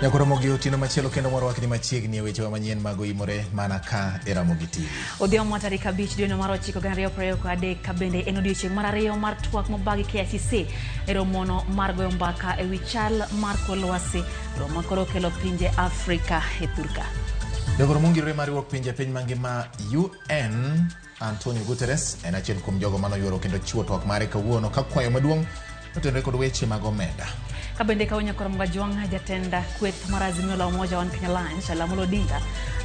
Nyaka Ramogi otieno machielo kendo mwarwakni machiegni e wechewa manyien mag oimore mana ka e Ramogi TV. Odhiambo mar tarik 5 dweno mar 9 2023 ka bende en odiochieng' mar ariyo mar twak mobagi KICC e romono mar goyo mbaka e wi chal mar kor lwasi, romo ma koro okelo pinje Afrika e thurka. Jagoro mongirore mar riwruok pinje piny mangima UN Antonio Guterres en achiel kuom jogo mane oyuoro kendo chiwo twak mare kawuono ka kwayo maduong' otenore kod weche mag omenda. Ka bende ka Onyakwar Mgajwang' jatend kweth mar Azimio la Umoja One Kenya Alliance Amolo Odinga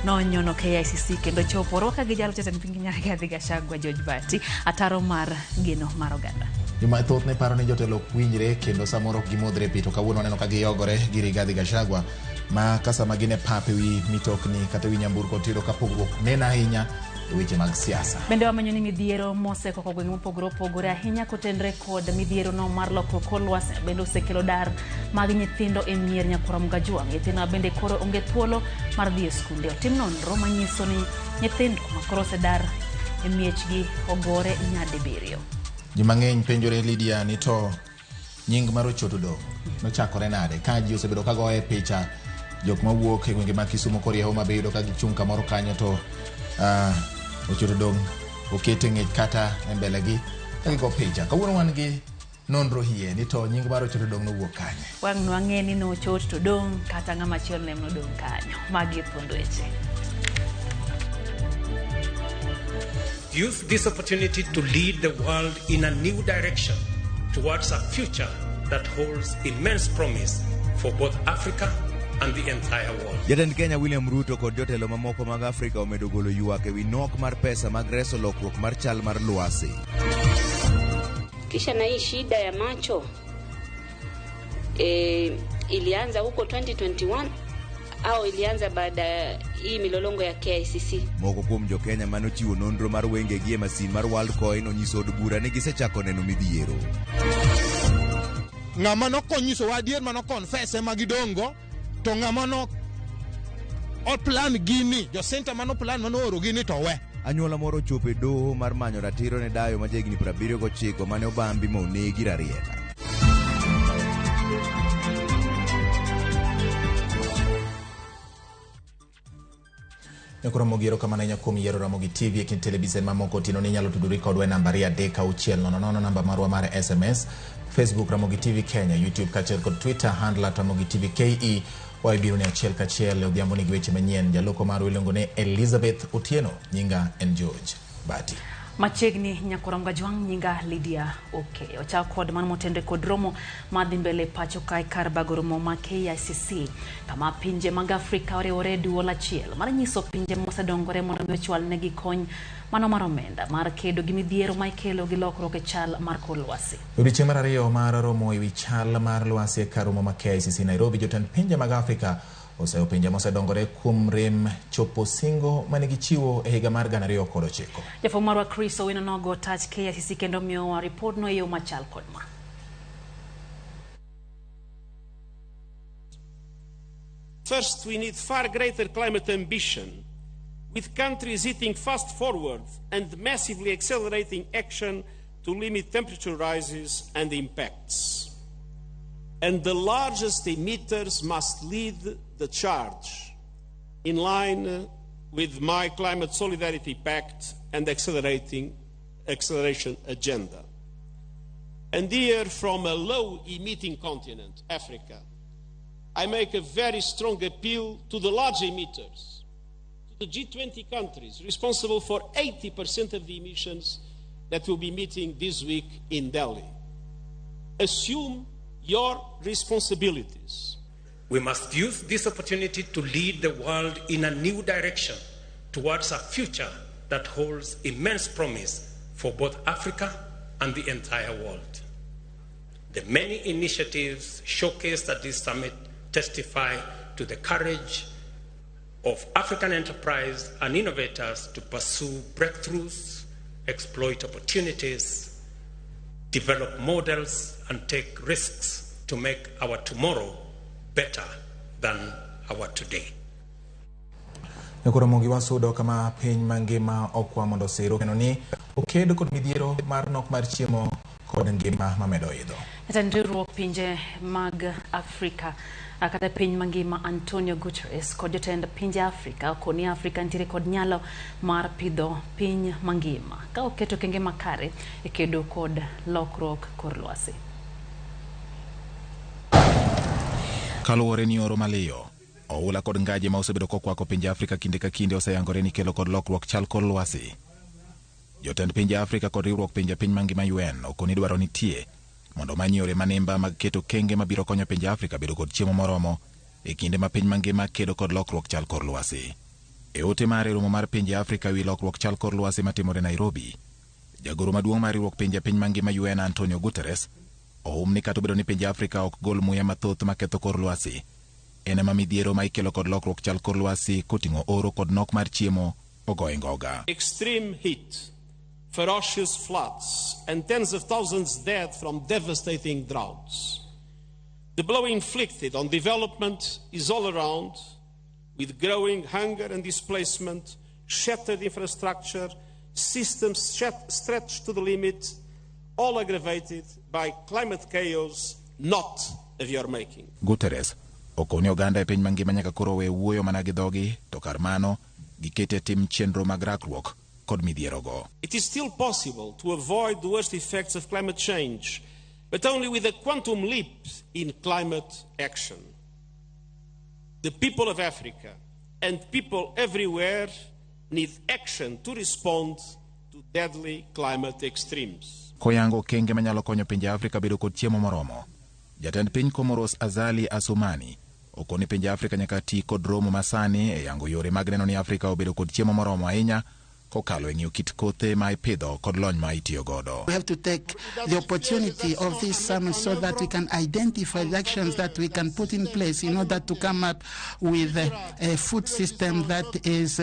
nonyono KICC kendo chopo orwaka gi jalup jatend piny Kenya Rigathi Gachagua George Bati ataro mar geno mar oganda. Joma thoth ne paro ni jotelo ok winjre kendo samoro ok gimodhre pi to kawuono waneno ka giyogore gi Rigathi Gachagua ma ka sama gin e pap e wi mitokni kata e wi nyamburko tiyudo ka pogruok neno ahinya e weche mag siasa. Bende wamenyo ni midhiero mosekoko gwenge mopogore opogore ahinya kotenre kod midhiero no mar lokruok kor lwasi bende osekelo dar mag nyithindo e mier Nyakwar Mgajwang'. Nyithindo bende koro onge thuolo mar dhi e skunde. Otim nonro manyiso ni nyithindo ma koro osedar e miechgi ogore nyadibiriyo. Ji mang'eny penjore Lydia ni to nying mar Ochoto Dong nochakore nade ka ji osebedo ka goye picha jok mawuok e gwenge mag Kisumu korie Homa Bay yudo ka gichung' kamoro kanyo to Ochoto Dong oket e ng'ech kata e mbele gi ka gigo picha. Kawuono wan gi nonro hie ni to nying mar Ochoto Dong nowuok kanye. Wang' nwang'e ni nochot to dong' kata ng'ama chielo ne nodong' kanyo. Magi e thuond weche. Use this opportunity to lead the world in a new direction towards a future that holds immense promise for both Africa and the entire world. Jatend Kenya William Ruto kod jotelo mamoko mag Afrika omedo golo ywak ewi nok mar pesa mag reso lokruok mar chal mar lwasi. Kisha na hii shida ya macho ilianza huko 2021 au ilianza baada ya hii milolongo ya KICC. Moko kuom jo-Kenya mane ochiwo nonro mar wengegi e masin mar Worldcoin onyiso od bura ni gisechako neno midhiero. Ng'ama nokonyisowa adier mano confess ema gidong'go to ng'ama no o plan gini jo center mano plan mano oro gini to we. Anyuola moro ochopo e doho mar manyo ratiro ne dayo ma jahigni 79 mane obambi ma onegi Rarieda. Nyakoro Ramogi erokamano ahinya kuom yiero Ramogi TV e kind televisen mamoko otieno ni inyalo tudori kodwa e namba 23600 namba marwa mar SMS, Facebook Ramogi TV Kenya, YouTube kaachiel kod Twitter handle at Ramogi TV KE. Waibiro ni achiel kachiel e odhiambo ni gi weche manyien. Jaloko marwa iluongo ni Elizabeth Otieno, nyinga en George Bati. Machiegni Nyakwar Mgajwang' nyinga Lydia Okeyo. Ochak kod mano motenre kod romo madhi mbele pacho kae kar bago romo ma KICC kama pinje mag Afrika oriwore e duol achiel mar nyiso pinje mosedongore mondo mi ochwal negi kony mano mar omenda mar kedo gi midhiero ma ikelo gi lokruok e chal mar kor lwasi. Odiochieng' mar ariyo mar romo ewi chal mar lwasi e kar romo ma KICC Nairobi, jotend pinje mag Afrika oseyo pinje mosedongore kuom rem chopo singo mane gichiwo e higa mar 2009. Jafwambo marwa Chris Owino nogo tach KICC kendo miyowa ripodno e yo machal kod ma. First, we need far greater climate ambition, with countries hitting fast forward and massively accelerating action to limit temperature rises and impacts. And the largest emitters must lead the charge, in line with my Climate Solidarity Pact and acceleration agenda. And here, from a low-emitting continent, Africa, I make a very strong appeal to the large emitters, to the G20 countries responsible for 80% of the emissions that will be meeting this week in Delhi. Assume your responsibilities. We must use this opportunity to lead the world in a new direction towards a future that holds immense promise for both Africa and the entire world. The many initiatives showcased at this summit testify to the courage of African enterprise and innovators to pursue breakthroughs, exploit opportunities, develop models, and take risks to make our tomorrow better than our today. Nyakoro Ramogi wasudo kama piny mangima okwa mondo osiro kendo ni oked kod midhiero mar nok mar chiemo kod ngima mamedo idho. Jatend riwruok pinje mag Afrika kata piny mangima Antonio Guterres kod jotend pinje Afrika okoni Afrika nitiere kod nyalo mar pidho piny mangima ka oketo okenge makare e kedo kod lokruok kor lwasi. Kaluwore ni oro maliyo, oula kod ngaje ma osebedo kokwako pinje Afrika kinde ka kinde oseyangore ni kelo kod lokruok chal kor lwasi. Jotend pinje Afrika kod riwruok pinje piny mangima UN okoni dwaro nitie mondo omany yore manimba mag keto okenge mabiro konyo pinje Afrika bedo kod chiemo moromo e kinde ma piny mangima kedo kod lokruok chal kor lwasi. E ote mare romo mar pinje Afrika wi lokruok chal kor lwasi matimore Nairobi, jagoro maduong' mar riwruok pinje piny mangima UN Antonio Guterres ohum ni kata obedo ni pinje Afrika ok gol muya mathoth maketho kor lwasi, en ema midhiero ma ikelo kod lokruok chal kor lwasi koting'o oro kod nok mar chiemo ogoye ngoga. Extreme heat, ferocious floods, and tens of thousands dead from devastating droughts. The blow inflicted on development is all around, with growing hunger and displacement, shattered infrastructure, systems stretched to the limit, all aggravated by climate chaos not of your making. Guterres okoni oganda e piny mangima nyaka koro we wuoyo mana gi dhogi, to kar mano gikete tim chenro mag rakruok kod midhierogo. It is still possible to avoid the worst effects of climate change, but only with a quantum leap in climate action. The people of Africa and people everywhere need action to respond to deadly climate extremes. Koyango okenge manyalo konyo pinje Afrika bedo kod chiemo moromo, jatend piny Comoros Azali Assoumani okoni pinje Afrika nyaka ti kod romo masani e yango yore mag neno ni Afrika obedo kod chiemo moromo ahinya kokalo e ng'iyo kit kothe ma ipidho kod lony ma itiyo godo. We have to take the opportunity of this summit so that we can identify the actions that we can put in place in order to come up with a food system that is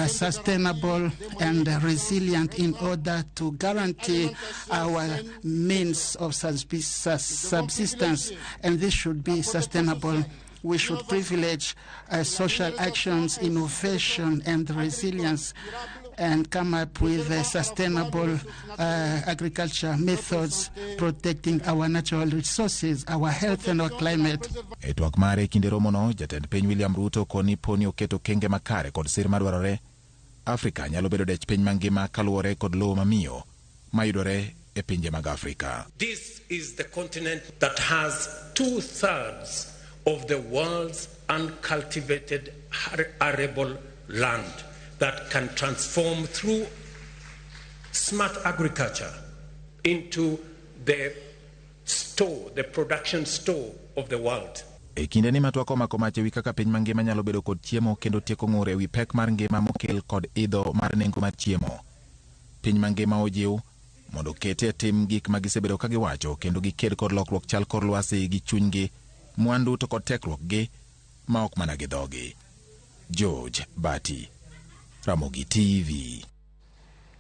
sustainable and resilient in order to guarantee our means of subsistence, and this should be sustainable. We should privilege social actions, innovation and resilience, and come up with sustainable agriculture methods, protecting our natural resources, our health and our climate. E twak mare kinde romono, jatend piny William Ruto koni poni oketo okenge makare kod sir madwarore, Afrika nyalo bedo dech piny mangima kaluwore kod lowo mamiyo mayudore e pinje mag Afrika. This is the continent that has 2/3 of the world's uncultivated arable land that can transform through smart agriculture into the store, the production store of the world. E kinde ni matwak omako mach ewi kaka piny mangima nyalo bedo kod chiemo kendo tieko ng'ur ewi pek mar ngima mokel kod idho mar nengo mar chiemo. Piny mangima ojiw mondo okete e tim gik ma gisebedo ka giwacho kendo giked kod lokruok chal kor lwasi gi chunygi, mwandu to kod tekruokgi ma ok mana gi dhogi. George Bati, Ramogi TV.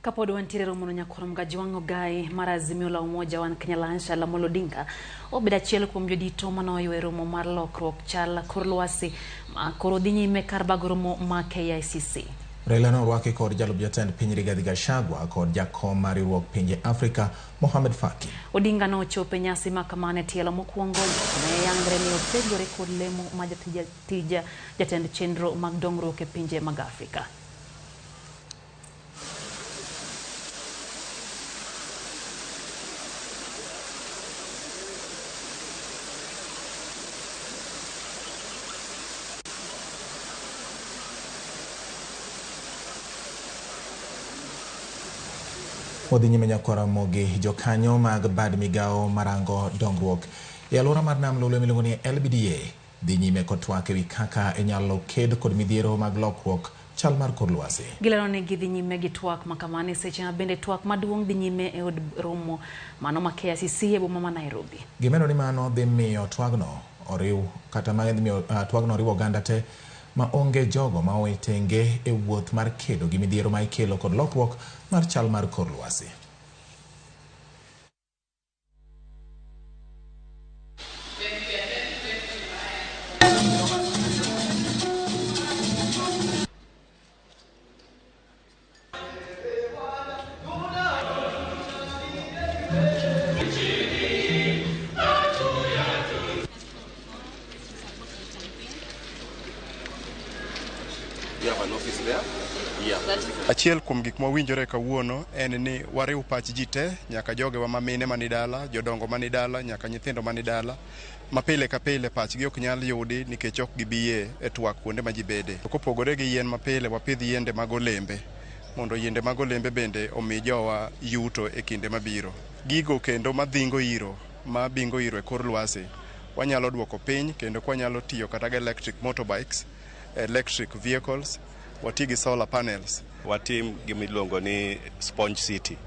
Kapod wantiere romono nyakwar Mgajwang' Ogai mar Azimio la Umoja One Kenya Alliance Raila Amolo Odinga obedo achiel kuom jodito manoywe e romo mar lokruok chal kor lwasi ma koro dhi nyime kar bago romo ma KICC. Raila norwaki kod jalup jatend piny Rigathi Gachagua kod jakom mar riwruok pinje Afrika Mohamed Faki. Odinga nochopo e nyasi ma kamano e tielo mokwongo ne yangre ni othegore kod lemo ma jatij jatend chenro mag dongruok e pinje mag Afrika. Wadhi nyime nyakwar Ramogi, jokanyo mag bad migawo marango dongruok e alwora mar Nam Lolwe miluongo ni LBDA dhi nyime kod twak ewi kaka inyalo ked kod midhiero mag lokruok chal mar kor lwasi. Gilero ni gidhi nyime gi twak makamano e seche ma bende twak maduong' dhi nyime e od romo mano ma KICC e boma ma Nairobi. Gimedo ni mano dhi miyo twagno oriw kata ma dhi miyo twagno oriw oganda te ma onge jogo ma owe tenge e wuoth mar kedo gi midhiero ma ikelo kod lokruok mar chal mar kor lwasi. Achiel kuom gik mwawinjore kawuono en ni wariw pach ji te, nyaka jogewa ma mine mani dala, jodongo mani dala, nyaka nyithindo mani dala, ma pile ka pile pachgi ok nyal yudi nikech ok gibi e twak kuonde ma ji bede. Kopogore gi yien mapile, wapidh yiende mag olembe mondo yiende mag olembe bende omi jowa yuto e kinde mabiro. Gigo kendo madhingo iro, ma bingo iro e kor lwasi, wanyalo duoko piny kendo kwanyalo tiyo kata gi electric motorbikes, electric vehicles, wati gi solar panels. Watim gima iluongo ni sponge city.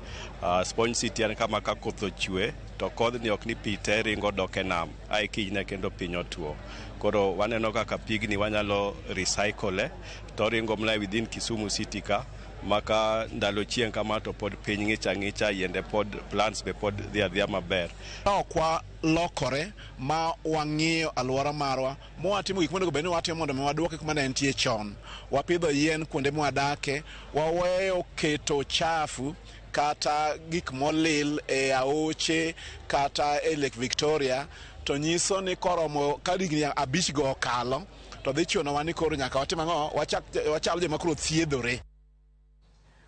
Sponge city en kama ka koth ochwe to kodhni ok ni pi te ringo dok e nam ae kinyne kendo piny otuo. Koro waneno kaka pigni wanyalo recycle to ringo mana within Kisumu city ka maka ndalo chieng' kama to pod piny ng'ich ang'icha, yiende pod, plants be pod dhi adhiya maber. Ok walokore ma wang'iyo alwora marwa mwatimo gik monego bed ni watimo mondo mi waduoke kuma ne entie chon. Wapidho yien kuonde mwadake, waweyo keto chafu kata gik molil e aoche kata e Lake Victoria, to nyiso ni koromo ka higni 5 go okalo to dhi chunowa ni koro nyaka watim ang'o, wachak wachal joma koro thiedhore.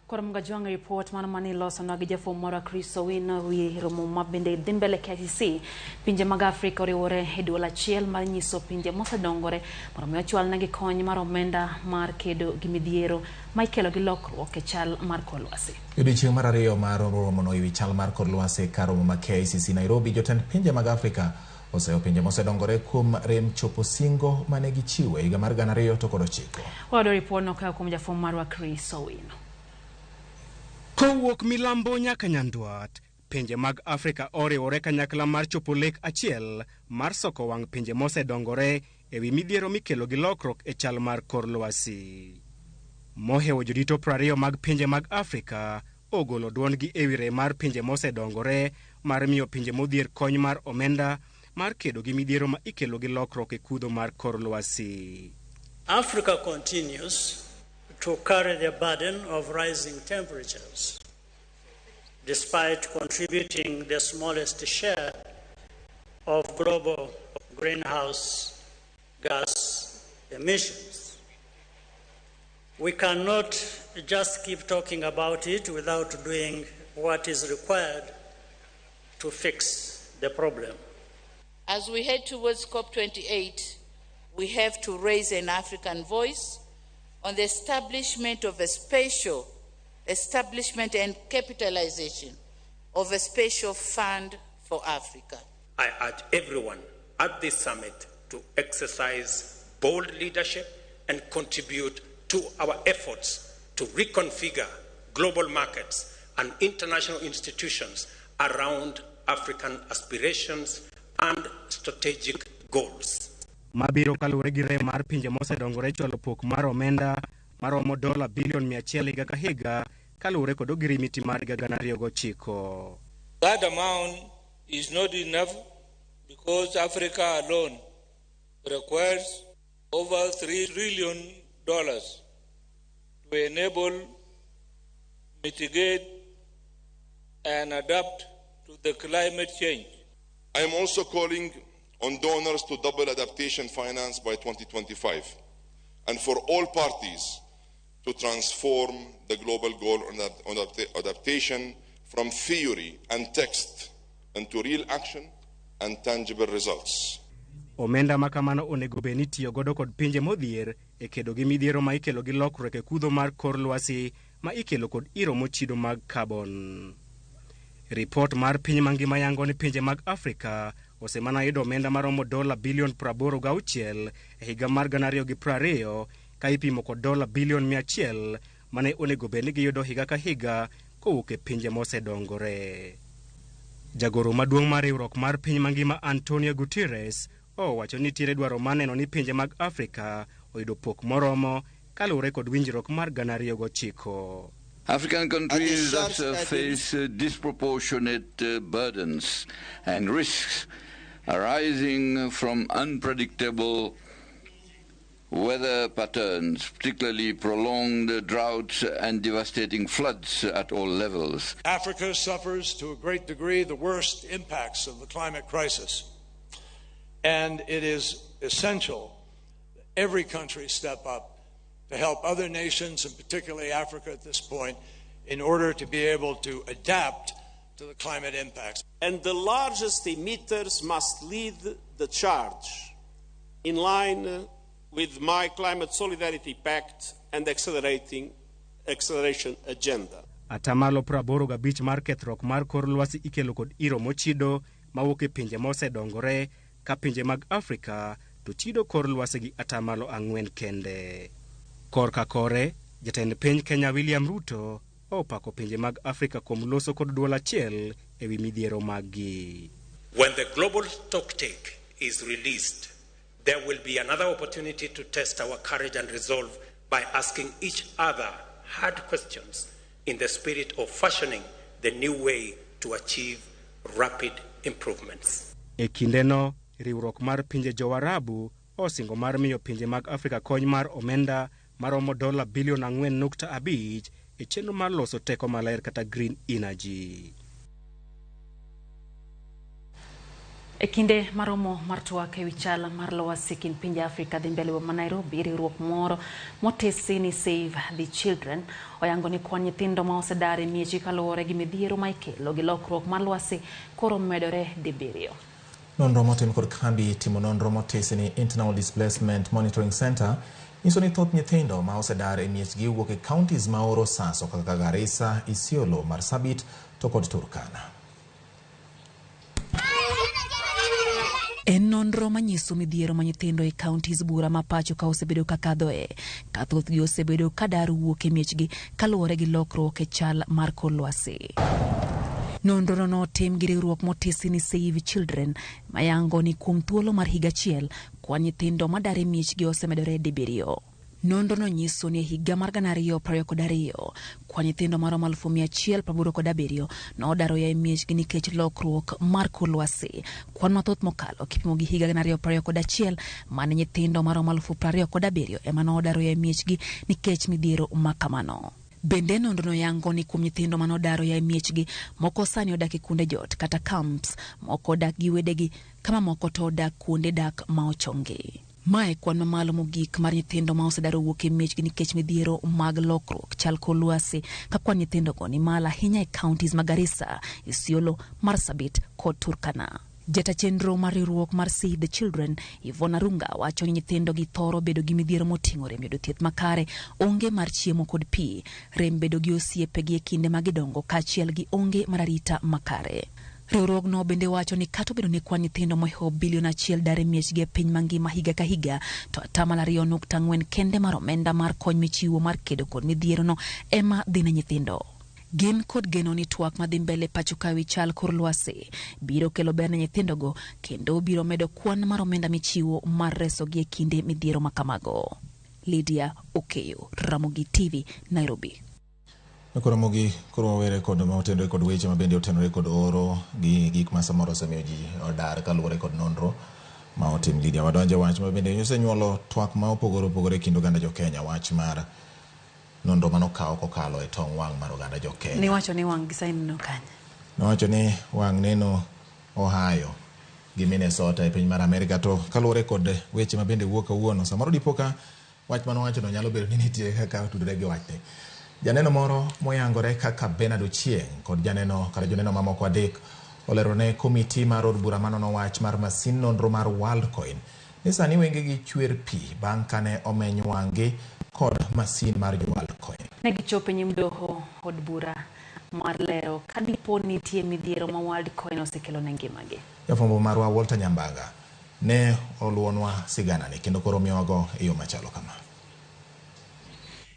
Koro Mgajwang' report mano mane ilosonwa gi jafwambo marwa Chris Owino wi romo ma bende dhi mbele KICC. Pinje mag Afrika oriwore e duol achiel mar nyiso pinje mosedongore mondo mi ochwalnegi kony mar omenda mar kedo gi midhiero ma ikelo gi lokruok e chal mar kor lwasi. Odiochieng' mar ariyo mar romono ewi chal mar kor lwasi kar romo ma KICC Nairobi, jotend pinje mag Afrika oseyo pinje mosedongore kuom rem chopo singo mane gichiwo e higa mar 2009. Wayudo ripodno koa kuom jafwambo marwa Chris Owino. Kowuok milambo nyaka nyandwat, pinje mag Afrika oriwore kanyakla mar chopo lek achiel mar soko wang' pinje mosedongore ewi midhiero mikelo gi lokruok e chal mar kor lwasi. Mohewo jodito 20 mag pinje mag Afrika ogolo duondgi ewi rem mar pinje mosedongore mar miyo pinje modhier kony mar omenda mar kedo gi midhiero ma ikelo gi lokruok e kudho mar kor lwasi. Africa continues to carry the burden of rising temperatures, despite contributing the smallest share of global greenhouse gas emissions. We cannot just keep talking about it without doing what is required to fix the problem. As we head towards COP28, we have to raise an African voice on the establishment of a special establishment and capitalization of a special fund for Africa. I urge everyone at this summit to exercise bold leadership and contribute to our efforts to reconfigure global markets and international institutions around African aspirations and strategic goals. Mabiro kaluwore gi rem mar pinje mosedongore chwalo pok mar omenda maromo dola bilion 100 higa ka higa kaluwore kod ogirimiti mar higa 2009. That amount is not enough because Africa alone requires over $3 trillion to enable, mitigate, and adapt to the climate change. I am also calling on donors to double adaptation finance by 2025 and for all parties to transform the global goal on adaptation from theory and text into real action and tangible results. Omenda ma kamano onego bed ni itiyo godo kod pinje modhier e kedo gi midhiero ma ikelo gi lokruok e kudho mar kor lwasi ma ikelo kod iro mochido mag carbon. Ripot mar piny mangima yango ni pinje mag Afrika osemana yudo omenda maromo dola bilion 86 e higa mar 2020 ka ipimo kod dola bilion 100 mane onego bed ni giyudo higa ka higa kowuok e pinje mosedongore. Jagoro maduong' mar riwruok mar piny mangima Antonio Guterres owacho ni nitiere dwaro mar neno ni pinje mag Afrika oyudo pok moromo kaluwore kod winjruok mar 2009. African countries face disproportionate burdens and risks arising from unpredictable weather patterns, particularly prolonged droughts and devastating floods at all levels. Africa suffers to a great degree the worst impacts of the climate crisis. And it is essential that every country step up to to help other nations, and particularly Africa at this point, in order to be able to adapt to the climate impacts. And the largest emitters must lead the charge in line with my Climate Solidarity Pact and acceleration agenda. Atamalo 85 mar kethruok mar kor lwasi ikelo kod iro mochido mawuok e pinje mosedongore ka pinje mag Afrika to chido kor lwasi gi atamalo 4 kende. Korka kore, jatend piny Kenya William Ruto opako pinje mag Afrika kuom loso kod duol achiel ewi midhiero maggi. When the global stocktake is released, there will be another opportunity to test our courage and resolve by asking each other hard questions in the spirit of fashioning the new way to achieve rapid improvements. E kindeno, riwruok mar pinje Jowarabu osingo mar miyo pinje mag Afrika kony mar omenda maromo $4.5 billion e chenro mar loso teko maler kata green energy. E kinde maromo mar twak ewi chal mar lwasi kind pinje Afrika dhi mbele ma Nairobi, riwruok moro motesi ni Save the Children oyango ni kwan nyithindo ma osedar e miechi kaluwore gi midhiero ma ikelo gi lokruok mar lwasi koro medore dibiriyo. Nonro motim kod kambi timo nonro motesi ni Internal Displacement Monitoring Center nyiso ni thoth nyithindo ma osedar e miechgi wuok e counties ma oro saso kaka Garissa, Isiolo, Marsabit to kod Turkana. En nonro manyiso midhiero ma nyithindo e counties bura ma pacho ka osebedo ka kadhoe, ka thothgi osebedo ka dar wuok e miechgi kaluwore gi lokruok e chal mar kor lwasi. Nonrono notim gi riwruok motesi ni Save Children mayango ni kuom thuolo mar higa achiel kwan nyithindo madar e miechgi osemedore dibiriyo. Nonrono nyiso ni e higa mar 2022 kwan nyithindo maromo 187 nodar oya e miechgi nikech lokruok mar kor lwasi. Kwan mathoth mokalo kipimo gi higa 2021 mane nyithindo maromo 27,000 ema nodar oya e miechgi nikech midhiero makamano. Bende nonrono yango ni kuom nyithindo manodar oya e miechgi, moko sani odak e kuonde jot kata camps, moko odak gi wedegi, kama moko to odak kuonde dak ma ochongi. Mae kwan mamalo mogik mar nyithindo ma osedar owuok e miechgi nikech midhiero mag lokruok chal kor lwasi, ka kwan nyithindogo ni malo ahinya e counties ma Garissa, Isiolo, Marsabit kod Turkana. Jata chenro mar riwruok mar Save the Children, Yvonne Arunga, wacho ni nyithindo gi thoro bedo gi midhiero moting'o rem yudo thieth makare, onge mar chiemo kod pi, rem bedo gi osiepegi e kinde ma gidongo kaachiel gi onge mar arita makare. Riwruogno bende wacho ni kata obedo ni kwan nyithindo mohewo 1 billion dar e miechgi e piny mangima higa ka higa, to 2.4% kende mar omenda mar kony michiwo mar kedo kod midhierono ema dhi ne nyithindo. Gin kod geno ni twak madhi mbele pacho ka ewi chal kor lwasi biro kelo ber ne nyithindogo kendo biro medo kwan mar omenda michiwo mar resogi e kinde midhiero makamago. Lydia Okeyo, Ramogi TV, Nairobi. Ramogi koro wawere kod ma otenore kod weche ma bende otenore kod oro gi gik ma samoro osemiyo ji odar kaluwore kod nonro ma otim. Lydia, wadonjo wach ma bende osenyuolo twak ma opogore opogore e kind oganda jo Kenya, wach mar nonro manokawo kokalo e tong wang' mar oganda jo Kenya. Niwacho ni wang' gi sain kanye? Nowacho ni wang' neno Ohio gi Minnesota e piny mar Amerika, to kaluwore kod weche ma bende wuok kawuono, samoro dipo ka wach manowacho no nyalo bedo ni nitie kaka otudore gi wachni. Janeno moro moyangore kaka Bernard Ochieng' kod janeno kata joneno mamoko 3 olero ne komiti mar od bura manono wach mar masin nonro mar Worldcoin ni sani wengegi chwer pi bang' kane omeny wang'gi kod masin mar Worldcoin. Ne gichopo e nyim doho od bura mar lero ka dipo nitie midhiero ma Worldcoin osekelo ne ngimagi. Jafwambo marwa Walter Nyambaga ne oluonwa siganani kendo koro miwago e yo machalo kama.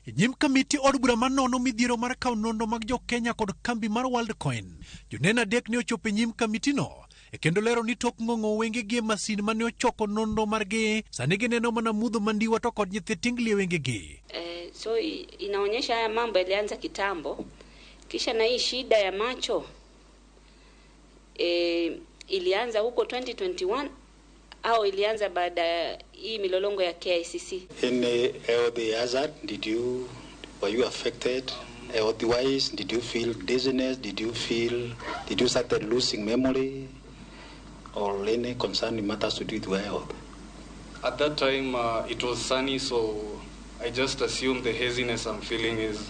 E nyim kamiti od bura manono midhiero mar kawo nonro mag jo Kenya kod kambi mar Worldcoin, joneno 3 ne ochopo e nyim kamitino e kendo lero ni tok ng'ong'o wengegi e masin mane ochoko nonro margi, sani gineno mana mudho mandiwa to kod nyithi tingli e wengegi. So inaonyesha haya mambo yalianza kitambo, kisha na hii shida ya macho ilianza huko 2021 au ilianza baada ya hii milolongo ya KICC. Any health hazard, were you affected health wise? Did you feel dizziness? Did you start losing memory or any concerning matters to do with your health? At that time it was sunny, so I just assume the haziness I'm feeling is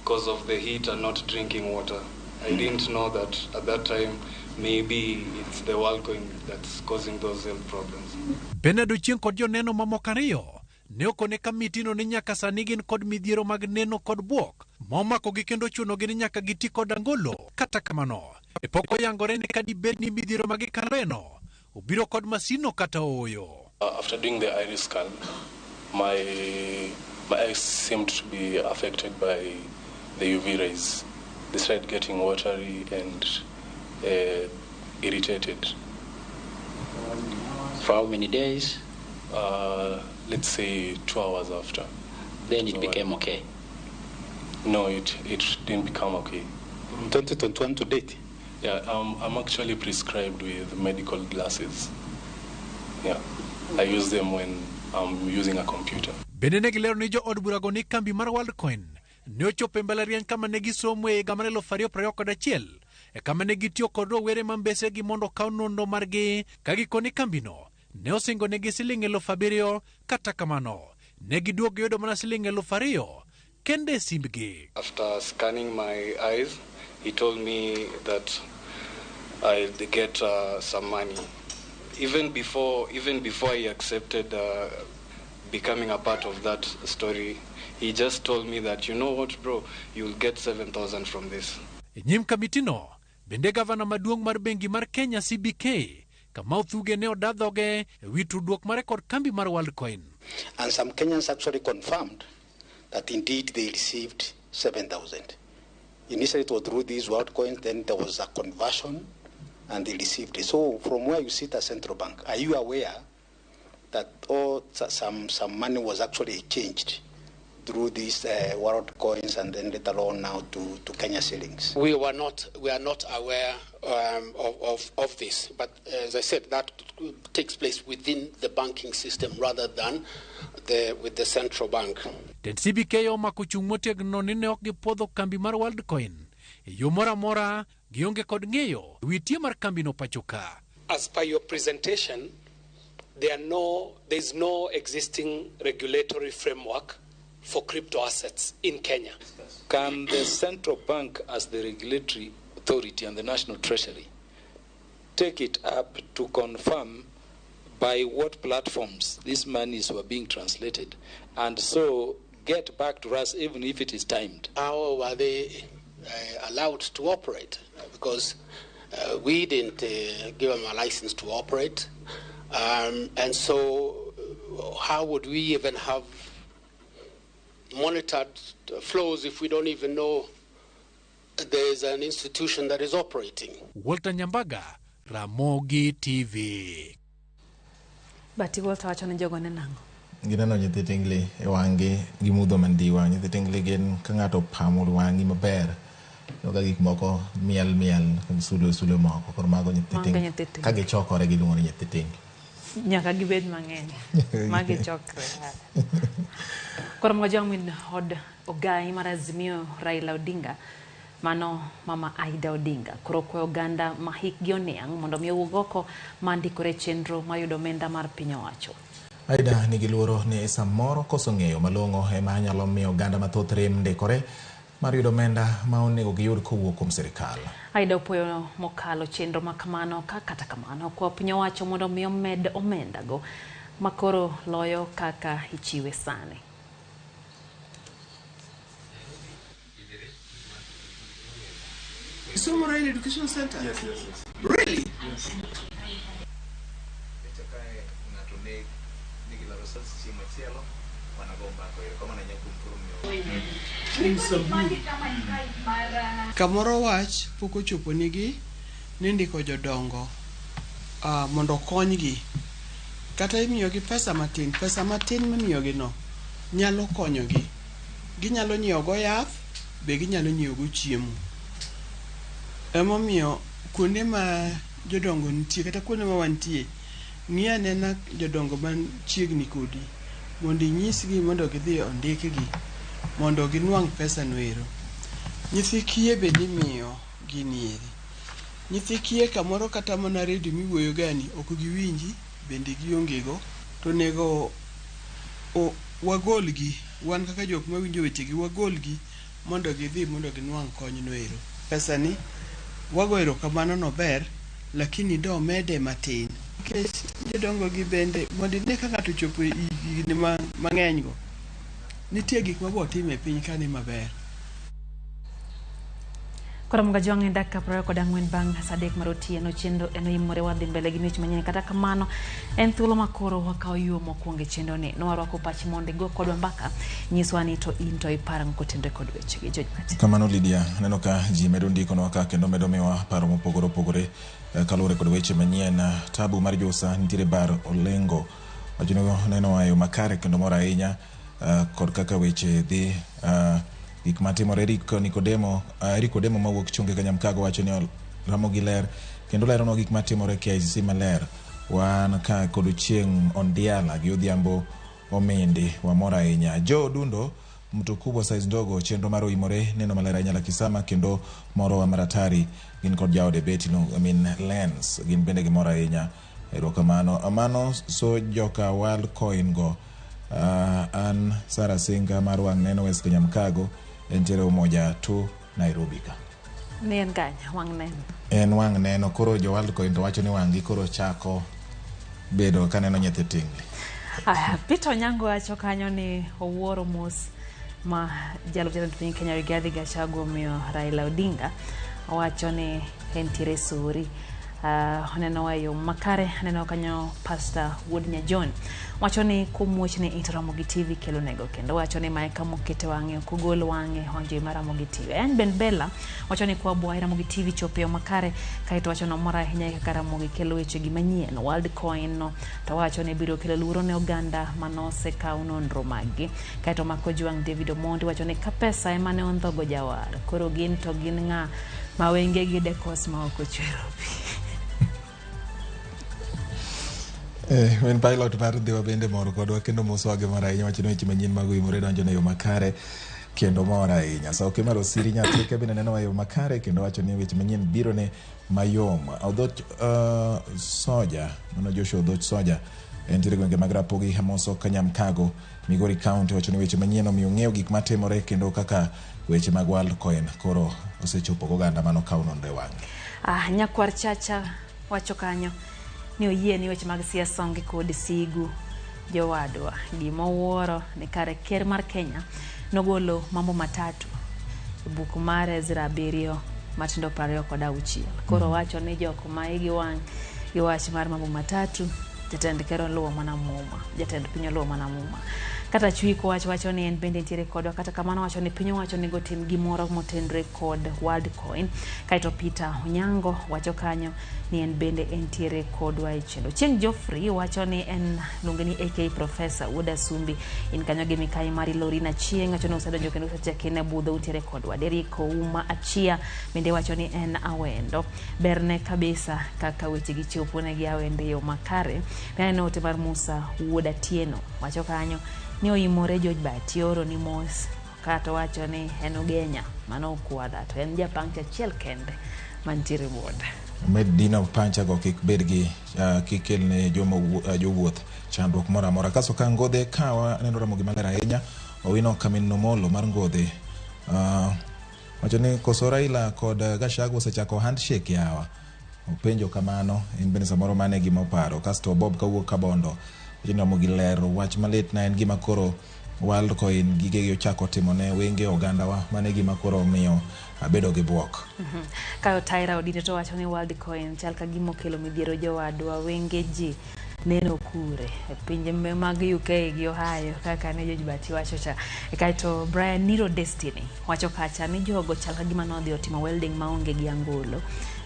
because of the heat and not drinking water. I didn't know that at that time maybe it's the WorldCoin that's causing those health problems. Bernard Ochieng kod joneno mamoko ariyo ne okone kamitino ni nyaka sani gin kod midhiero mag neno kod buok momakogi kendo chunogi ni nyaka giti kod angolo. Kata kamano, e pok oyangore ni kadibed ni midhiero ma gikaleno obiro kod masino kata ooyo. After doing the iris scan, my eyes seemed to be affected by the UV rays. They started getting watery and irritated. For how many days? Let's say 2 hours after. Then it became okay? No, it didn't become okay. From 2021 to date? Yeah, I'm actually prescribed with medical glasses. Yeah, I use them when I'm using a computer. Bende ne gilero ni jo od burago ni kambi mar WorldCoin ne ochopo e mbalariany kama ne gisomo e higa mar 2021 e kama ne gitiyo kod rowere ma mbesegi mondo okaw nonro margi ka gikone kambino ne osingo negi siling 7,000 kata kamano ne giduogo giyudo mana siling 2,000 kende e simbgi. After scanning my eyes, he told me that I'd get some money. Even before he accepted becoming a part of that story, he just told me that, "You know what, bro, you'll get 7,000 from this." E nyim kamitino, bende gavana maduong' mar bengi mar Kenya CBK, Kamau Thuge ne oda dhoge e wi tudruok mare kod kambi mar WorldCoin. And some Kenyans actually confirmed that indeed they received 7,000. Initially it was through these WorldCoins, then there was a conversion and they received it. So from where you sit at central bank, are you aware that all some money was actually exchanged through these world coins and then later on now to Kenya shillings? We are not aware of this, but as I said, that takes place within the banking system rather than with the central bank. Tend CBK omako chung' motegno ni ne ok gipuodho kambi mar WorldCoin e yo moro amora gionge kod ng'eyo wi tie mar kambino pacho ka. As per your presentation, there is no existing regulatory framework for crypto assets in Kenya. Can the central bank, as the regulatory authority and the National Treasury, take it up to confirm by what platforms these monies were being translated, and so get back to us even if it is timed? How were they allowed to operate? Because we didn't give them a license to operate. And so, how would we even have monitored flows if we don't even know there is an institution that is operating? Walter Nyambaga, Ramogi TV. Bati Walter wacho ni jogo ne nang'o? Gineno nyithi tingli e wang'gi gi mudho mandiwa. Nyithi tingli gin ka ng'ato opamo wang'i maber to ka gik moko miel miel sulwe sulwe moko koro mago nyithi Mago tingli nyithi tingli. Ka gichokore giluongo ni nyithi tingli. Nyaka gibed mang'eny ma gichokre. Koro mojang min od ogai mar Azimio Raila Odinga mano mama Aida Odinga koro kwayo oganda ma hikgi oniang' mondo mi owuog oko ma ndikore e chenro mar yudo omenda mar piny owacho. Aida nigi luoro ni samoro koso ng'eyo malong'o ema nyalo miyo oganda mathoth rem ndikore mar yudo omenda ma onego giyud kowuok kuom sirikal. Aida opuoyo mokalo chenro ma kamano ka kata kamano kwa piny owacho mondo mi omed omenda go makoro loyo kaka ichiwe sani. Kisumu Rail Education Center? Yes. Really? Yes. Ng'ato ne nigi laro chieng' machielo wanago mbaka erokamano ahinya kuom thuolo Kamoro wach pok ochopo nigi ni ndiko jodongo mondo okonygi kata imiyogi pesa matin mimiyogi no nyalo konyogi. Ginyalo nyiewo go yath be ginyalo nyiewo go chiemo. Emomiyo kuonde ma jodongo nitie kata kuonde ma wantie, ng'i anena jodongo machiegni kodi mondo inyisgi mondo gidhi ondikgi mondo ginwang' pesa no ero. Nyithi kiye bende imiyo gini eri. Nyithi kiye kamoro kata mana redio miwuoyo gani ok giwinji bende gionge go to onego Wagolgi, wan kaka jok mawinjo wechegi, wagolgi mondo gidhi mondo ginwang' kony noero. Pesa ni wago erokamano nober, lakini do mede matin. Nikech jodongo gi bende mondo ine ka ng'ato ochopo e higni mang'eny go, nitie gik ma botimo e piny ka ni maber. Koro Mugajwang' en dakika 24 bang' sa 3 mar otieno. Chenro en oimore wadhi mbele gi mich manyien. Kata kamano en thuolo ma koro wakawo yo mokwongo e chenro ni. Nwarwako pachi mondo igo kodwa mbaka, nyiswa ni to in to iparo ang'o kotenore kod wechegi. George Martin. Kamano Lydia, aneno ka ji medo ndikonwa ka kendo medo miwa paro mopogore opogore kaluwore kod weche manyien. Tabu mar Josa nitiere bar Olengo wacho ni neno e yo makare kendo mor ahinya kod kaka weche dhi, gik matimore. Eric Nikodemo, Eric Odemo mawuok Chunge Kanyamkago wacho ni Ramogi ler kendo leronwa gik matimore KICC maler. Wan ka kod Ochieng' Ondiala gi Odhiambo Omindi, wamor ahinya. Joe Odundo mtu kubwa size ndogo, chenro mar oimore neno maler ahinya Lakisama kendo morowa maratari. Gin kod jaode Betty, no, I mean Lens, gin bende gimor ahinya. Erokamano. Mano so joka World Coin go. An Sarah Singa mar wang' neno West Kanyamkago, entiere Umoja 2 Nairobi ka. Ni en kanye wang' neno? En wang' neno, koro jo World Coin to wacho ni wang' gi koro chako bedo kaneno nyithi tingli. Aya, Peter Onyango wacho kanyo ni owuoro mos ma jalup jatend piny Kenya Rigathi Gachagua omiyo Raila Odinga. Owacho ni entiere sori. Oneno wa e yo makare. Aneno kanyo Pastor Wuod Nyajon wacho ni kuom wechne it Ramogi TV kelo nego, kendo wacho ni mae kama okete wang'e ok ogol wang'e wang' jowi mar Ramogi TV. Ayan Ben Bella wacho ni kwa bwayi Ramogi TV chopo e yo makare, kaeto wacho ni omor ahinya kaka Ramogi kelo weche gi manyien. World Coin no to wacho ni biro kelo luoro ne oganda manosekaw nonro maggi. Kaeto Mako Jwang' David Omondi wacho ni ka pesa ema ne ondhogo jawar, koro gin to gin ng'a ma wengegi dekos ma ok ochwero pi. En pilot mar Dhiwa bende mor kodwa kendo mosowa gi mor ahinya, wacho ni weche manyien mag oimore donjo ne yo makare kendo mor ahinya. Sauke mar Osiri Nyathike bende neno e yo makare kendo wacho ni weche manyien biro ne mayom. Odhoch Soja, mano Joshua Odhoch Soja, entiere gwenge mag Rapogi, Hamoso, Kanyamkago, Migori County, wacho ni weche manyien omiyo ng'eyo gik matimore kendo kaka weche mag World Coin koro osechopo goganda mano kaw nonro e wang'e. Nyakwar Chacha wacho kanyo ni oyie ni weche mag siasa onge kod sigu jowadwa. Gima owuoro ni kare ker mar Kenya nogolo mambo matatu e buk mar Ezra 7 matindo 26. Koro wacho ni jok ma igi wang' gi wach mar mambo matatu, jatend ker oluwo mana muma, jatend piny oluwo mana muma. Kata Chwiko wacho ni en bende nitiere kodwa, kata kamano wacho ni piny owacho onego tim gimoro motenre kod World Coin. Kaeto Peter Onyango wacho kanyo ni en bende entiere kodwa e chenro. Chieng' Geoffrey wacho ni en luonge ni AK Professor Wuod Asumbi, in kanyo gi mikai mari Lorina Chieng' wacho ni usedonjo kendo usechakine budho utiere kodwa. Derrick Ouma Achia bende wacho ni en awendo. Berne kabisa kaka weche gi chopo ne gi awendo e yo makare. Aneno ote mar Musa Wuod Atieno wacho kanyo ni oimore George Bati oro ni mos, kato wacho ni en Ugenya mano okwadha to en japancha achiel kende mantiere boda. Med dino pancha go kik bed gi kik kel ne joma jowuoth chandruok moro amora. Kaso ka Ngodhe kawa aneno Ramogi maler ahinya, Owino Kamin Nomolo mar Ngodhe wacho ni koso Raila kod Gachagua osechako handshake yawa. Openjo kamano, en bende samoro mane gima oparo. Kasto Bob kawuok Kabondo wacho ni Ramogi ler wach malit na en gima koro World Coin gigegi ochako timo ne wenge ogandawa, mane gima koro omiyo abedo gi bwok. Kayo Tyra Odinde to wacho ni World Coin chal ka gima okelo midhiero jowadwa, wenge ji neno kure e pinje mag UK gi Ohio kaka ne George Bati wacho cha. Kaeto Brian Nero Destiny wacho kacha ni jogo chal ka gima nodhi otimo welding maonge gi angolo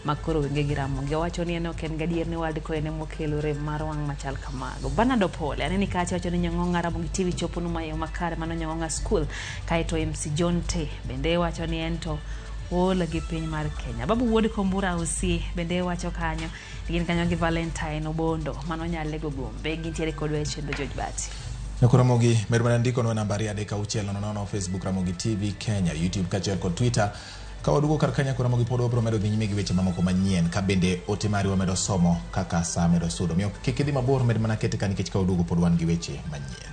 ma koro wenge gi ramogi. Owacho ni en ok en gadier ni World Coin ema okelo rem mar wang' machal kamago. Bernard Opole aneni kacha wacho ni Nyong'ong'a Ramogi TV chopo nu mayo makare, mano Nyong'ong'a School. Kaeto MC John T bende wacho ni en to ool gi piny mar Kenya. Babu Wuod Kombura Osi bende wacho kanyo gin kanyo gi Valentine Obondo mano Nyalego Gombe, gintiere kodwa e chenro George Bati. Ramogi med mana ndikonwa namba 23600 Facebook Ramogi TV Kenya, YouTube kaachiel kod Twitter. Ka waduogo kar kanyo Ramogi pod wabiro medo dhi nyime gi weche mamoko manyien, ka bende ote mari wamedo somo kaka sa medo sudo. Omiyo kik idhi mabor, med mana kete ka nikech ka waduogo pod wan gi weche manyien.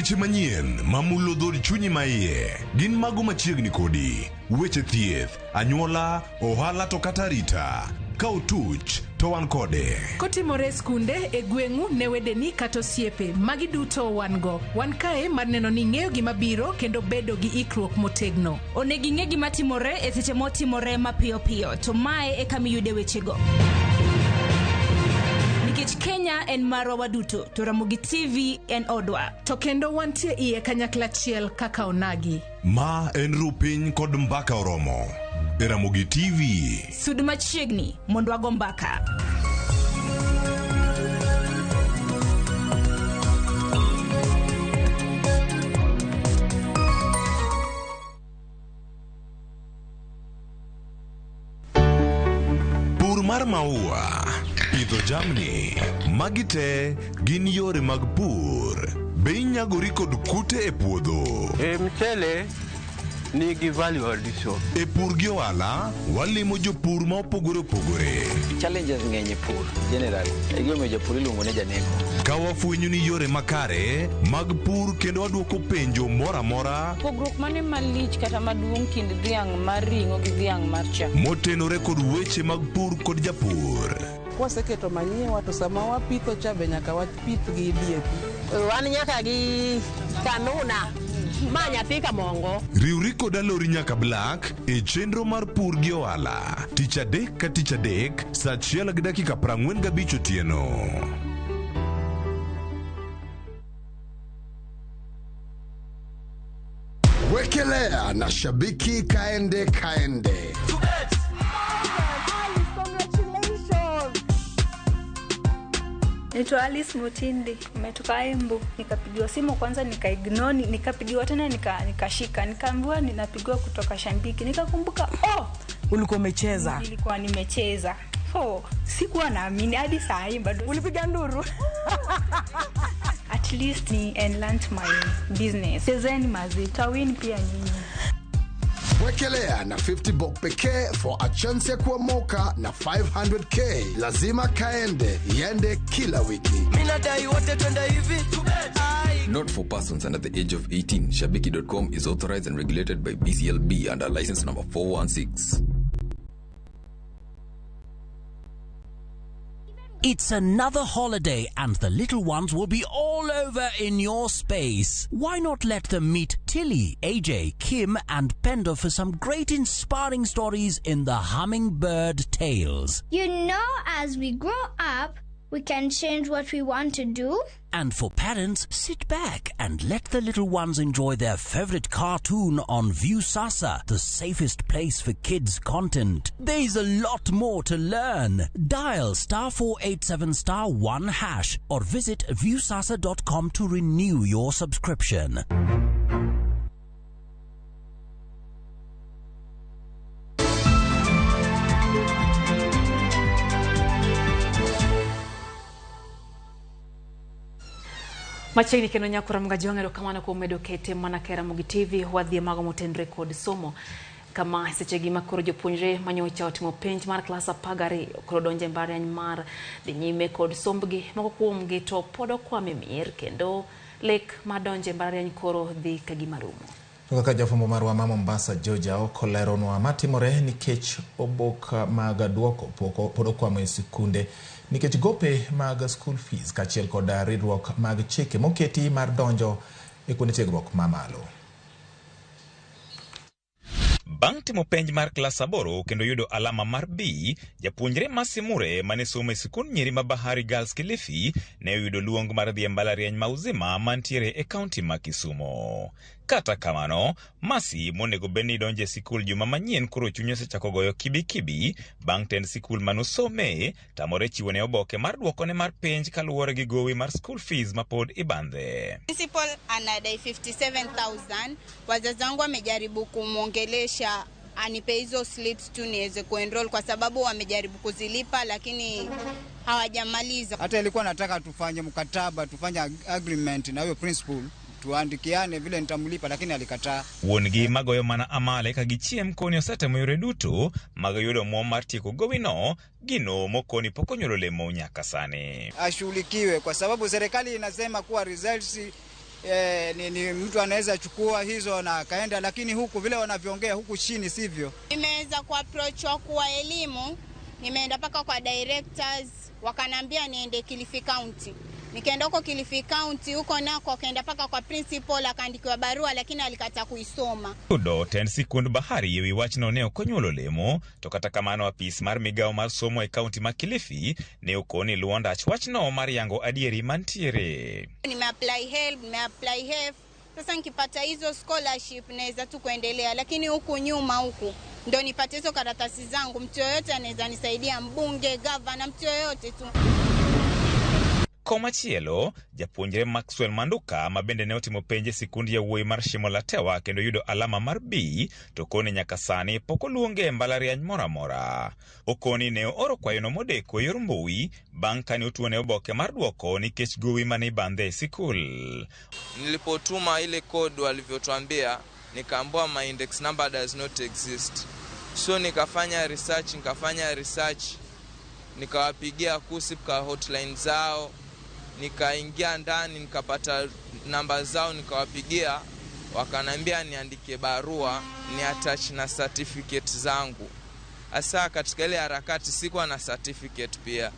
Weche manyien mamulo dhood chunyi maiye gin mago machiegni kodi. Weche thieth, anyuola, ohala to kata arita. Ka otuch to wan kode. Kotimore e skunde, e gweng'u, ne wedeni kata osiepe, magi duto wan go. Wan kae mar neno ni ing'eyo gima biro kendo bedo gi ikruok motegno. Onego ing'e gima timore e seche motimore mapiyo piyo, to mae e kama iyude wechego. Nikech Kenya en marwa waduto, to Ramogi TV en odwa. To kendo wantie iye kanyakla achiel kaka onagi. Ma en Rupiny kod Mbaka Oromo e Ramogi TV. Sud machiegni mondo wago mbaka. Pur mar maua, pidho jamni, magi te gin yore mag pur. Be inyagori kod kute e puodho? E mchele nigi value addition. E pur gi ohala, walimo jopur ma opogore opogore. Challenges ng'eny e pur generally. E gimomiyo japur iluongo ni janeko. Ka wafwenyo ni yore makare mag pur kendo wadwoko penjo moro amora Pogruok mane malich kata maduong' kind dhiang' mar ring'o gi dhiang' mar chak? motenore kod weche mag pur kod japur. Kwaseketo manyiwa to sama wapitho cha be nyaka wapith gi DAP. Wan nyaka gi kanuna ma nyathi kamongo. Riwri kod Alori nyaka Black e chenro mar pur gi ohala tich adek ka tich adek saa 1:45 otieno. Wekelea na shabiki kaende kaende. Naitwa Alice Mutindi, nimetoka Embu. Nikapigiwa simu kwanza nikaignore, nikapigiwa tena nikashika, nikaambiwa ninapigiwa kutoka Shabiki. Nikakumbuka oh, ulikuwa umecheza. Nilikuwa nimecheza. Oh, sikuwa naamini hadi saa hii bado. Ulipiga nduru? At least ni enhance my business. Chezeni mazi, tawin pia nyinyi. Wekelea na 50 bob pekee for a chance ya kuomoka na 500k. Lazima kaende, iende kila wiki. Minadai wote twende hivi. Not for persons under the age of 18. Shabiki.com is authorized and regulated by BCLB under license number 416. It's another holiday and the little ones will be all over in your space. Why not let them meet Tilly, AJ, Kim and Pendo for some great inspiring stories in the Hummingbird Tales. You know, as we grow up, we can change what we want to do. And for parents, sit back and let the little ones enjoy their favorite cartoon on Viusasa, the safest place for kids' content. There's a lot more to learn. Dial *487*1# or visit viusasa.com to renew your subscription. Machiegni kendo nyakora Mgajwang' erokamano kuom medo kete mana ka Ramogi TV wadhi e mago motenore kod somo kama sechegi ma koro jopuonjre manyocha otimo penj mar klas 12 koro donjo e mbalariany mar dhi nyime kod sombgi. Moko kuomgi to pod okwamo e mier kendo lek mar donjo e mbalariany koro dhi ka gima rumo. Kaka jafwambo marwa ma Mombasa George Aoko leronwa matimore nikech obok mag duoko pod okwamo e sikunde nikech gope mag school fees kaachiel kod ridruok mag chike moketi mar donjo e kuonde tiegruok mamalo. Bang' timo penj mar klas 8 kendo yudo alama mar B, japuonjre Masimure mane somo e sikund nyiri ma Bahari Girls Kilifi ne oyudo luong mar dhi e mbalariany ma Uzima mantiere e kaunti ma Kisumu. Kata kamano, Masi monego bed ni donjo e sikul juma manyien koro chunye osechako goyo kibikibi bang' tend sikul manosome tamore chiwone oboke mar duokone mar penj kaluwore gi gowi mar school fees ma pod ibandhe. Principal anadai 57,000. Wazazi wangu wamejaribu kumwongelesha anipe hizo slips tu niweze kuenroll kwa sababu wamejaribu kuzilipa lakini hawajamaliza. Hata ilikuwa nataka tufanye mkataba, tufanye agreement na huyo principal, tuandikiane vile nitamlipa, lakini alikataa. Wuon-gi magoyo mana amale ka gichiem koni osetemo yore duto mag yudo omwom mar tieko gowino, gino mokoni pok onyuolo lemo nyaka sani. Ashughulikiwe kwa sababu serikali inasema kuwa results Ni mtu anaweza chukua hizo na akaenda, lakini huku vile wanavyoongea huku chini sivyo. Nimeweza kuapproach wakuu wa elimu, nimeenda mpaka kwa directors, wakanambia niende Kilifi County. Nikaenda huko Kilifi County, huko nako akaenda mpaka kwa principal, akaandikiwa barua lakini alikataa kuisoma. Yudo tend sikund Bahari ewi wachno ne ok onyuolo lemo, to kata kamano apis mar migao mar somo e kaunti ma Kilifi ne okoni luwo ndach wachno mar yango adieri mantiere. Nimeapply HELB, nimeapply HEF. Sasa nikipata hizo scholarship naweza tu kuendelea, lakini huku nyuma huku ndo nipate hizo karatasi zangu, mtu yoyote anaweza nisaidia, mbunge, gavana, mtu yoyote tu. Komachielo, japuonjre Maxwell Manduka ma bende ne otimo penj e sikund yawuoyi mar Shimo la Tewa kendo yudo alama mar B, to koni nyaka sani pok oluonge e mbalariany moro amora. Okoni ne ooro kwayono modeko e yor mbui bang' kane otuone oboke mar duoko nikech gowi mane ibandhe e sikul. Nilipotuma ile code walivyotuambia, nikaambiwa my index number does not exist. So nikafanya research, nikawapigia KUCCPS kwa hotline zao, nikaingia ndani nikapata namba zao, nikawapigia, wakanambia niandike barua ni attach na certificate zangu. Hasa katika ile harakati sikuwa na certificate pia,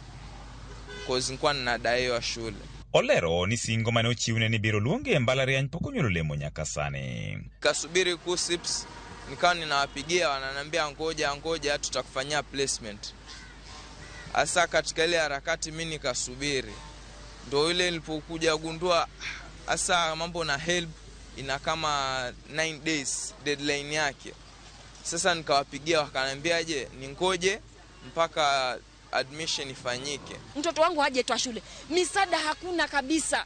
cause nilikuwa ninadaiwa shule. Olero ni singo mane ochiwne ni biro luonge e mbalariany pok onyuolo lemo nyaka sani. Kasubiri KUCCPS, nikawa ninawapigia, wananiambia ngoja tutakufanyia placement. Hasa katika ile harakati mimi nikasubiri. Ndio ile nilipokuja gundua hasa mambo na HELB ina kama 9 days deadline yake. Sasa nikawapigia wakaniambia je, ningoje mpaka admission ifanyike. Mtoto wangu hajaitwa shule. Misaada hakuna kabisa.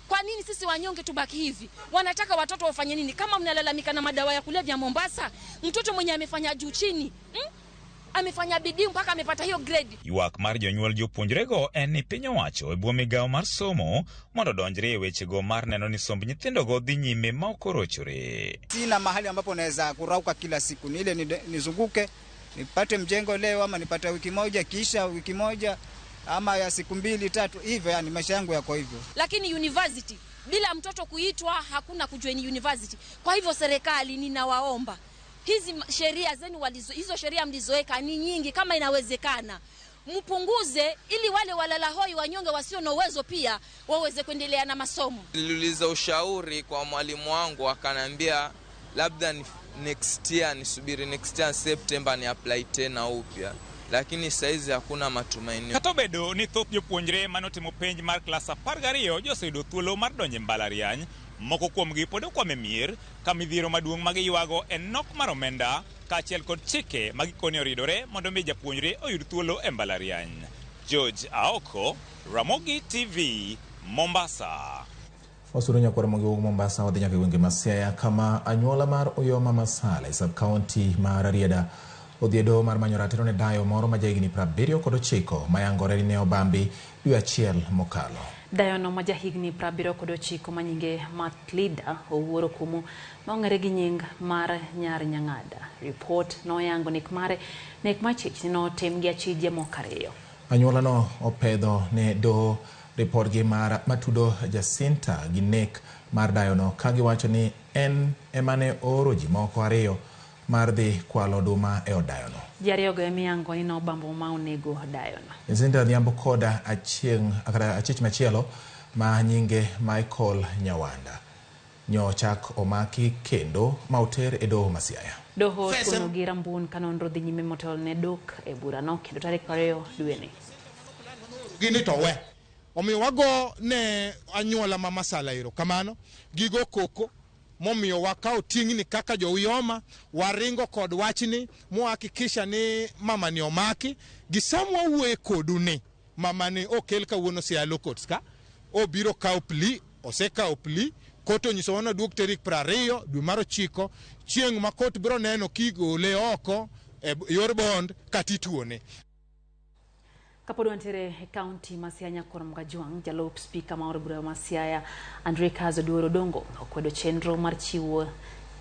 Kwa nini sisi wanyonge tubaki hivi? Wanataka watoto wafanye nini? Kama mnalalamika na madawa ya kulevya Mombasa, mtoto mwenye amefanya juu chini, amefanya bidii mpaka amepata hiyo grade. Ywak mar jonyuol jopuonjrego en ni piny owacho e bwo migao mar somo mondo odonjre e wechego mar neno ni somb nyithindogo dhi nyime ma ok orochore. Sina mahali ambapo naweza kurauka kila siku, ni ile nizunguke nipate mjengo leo ama nipate wiki moja, kisha wiki moja ama ya siku 2 3 hivyo, yani maisha yangu yako hivyo. Lakini university bila mtoto kuitwa hakuna kujoin university. Kwa hivyo serikali ninawaomba, hizi sheria zenu hizo sheria mlizoweka ni nyingi, kama inawezekana mpunguze ili wale walala hoi wanyonge wasio na uwezo pia waweze kuendelea na masomo. Niliuliza ushauri kwa mwalimu wangu, akaniambia labda next year nisubiri next year September ni apply tena upya, lakini saizi hakuna matumaini. Kata obedo ni thoth jopuonjre manotimo penj mar klas 12 joseyudo thuolo mar donjo e mbalariany, moko kuomgi pod okwamo e mier ka midhiero maduong' ma giywago en nok mar omenda kaachiel kod chike ma gikone oridore mondo mi japuonjre oyud thuolo e mbalariany. George Aoko, Ramogi TV, Mombasa. Wasuro nyakwar Ramogi wuok Mombasa wadhi nyaka e gwenge ma Siaya kama anyuola mar Oyoma Masala e sub-county mar Rarieda odhi e doho mar manyo ratiro ne dayo moro ma jahigni 79 mayangore ni ne obambi dwe achiel mokalo. Dayono ma jahigni 79 ma nyinge Matlida owuoro kumu ma ong'ere gi nying mar Nyar Nyang'ada. Report noyango nek mare nek machich notim gi achije moko ariyo. Anyuola no opedho ne doho ripodgi mar matudo Jacinta gi nek mar dayono ka giwacho ni en ema ne ooro ji moko ariyo mar dhi kwalo oduma e od dayono. Ji ariyogo emiyango ni nobambo ma onego dayono. Jacinta Odhiambo koda achich machielo ma nyinge Michael Nyawanda nyochak omaki kendo ma oter e doho ma Siaya. Doho tuono gi rambun ka nonro dhi nyime motelo ne dok e burano kendo tarik 20 dweni. Gini to we omiyo wago ne anyuola ma Masala ero kamano gigo koko momiyo wakao ting'ni kaka jo-Uyoma waringo kod wachni mwahakikisha ni mama ni omaki gi sama wawuoye kodu ni mama ni okel kawuono Siaya Law Courts ka obiro kawo plea, osekawo plea. Kot onyisowa ni oduok tarik 20 dwe mar 9 chieng' ma kot biro neno kigole oko e yor bond kata ituone. Kapod wantiere e kaunti ma Siaya Nyakwar Mgajwang', jalup spika ma od bura ma Siaya Andre Kazo Duoro Dongo okwedo chenro mar chiwo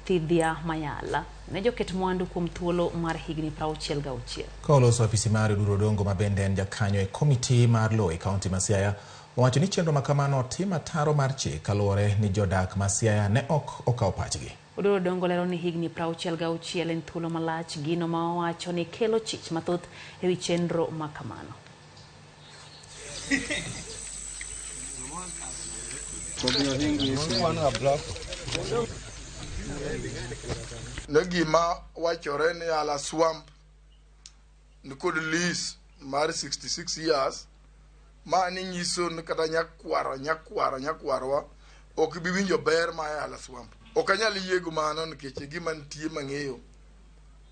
thidhia mayala ne joket mwandu kuom thuolo mar higni 66. Ka oloso apisi mare Oduor Odongo ma bende en jakanyo e komiti mar lowo e kaunti ma Siaya owacho ni chenro makamano otim ataro mar chik kaluwore ni jodak ma Siaya ne ok okawo pachgi. Oduor Odongo lero ni higni 66 en thuolo malach, gino ma owacho ni kelo chich mathoth ewi chenro makamano. Ne gima wachore ni Yala Swamp nikod lease mar 66 years ma ni nyiso ni kata nyakwarwa ok bi winjo ber ma Yala Swamp. Ok anyal yie gi mano nikech gima nitie mang'eyo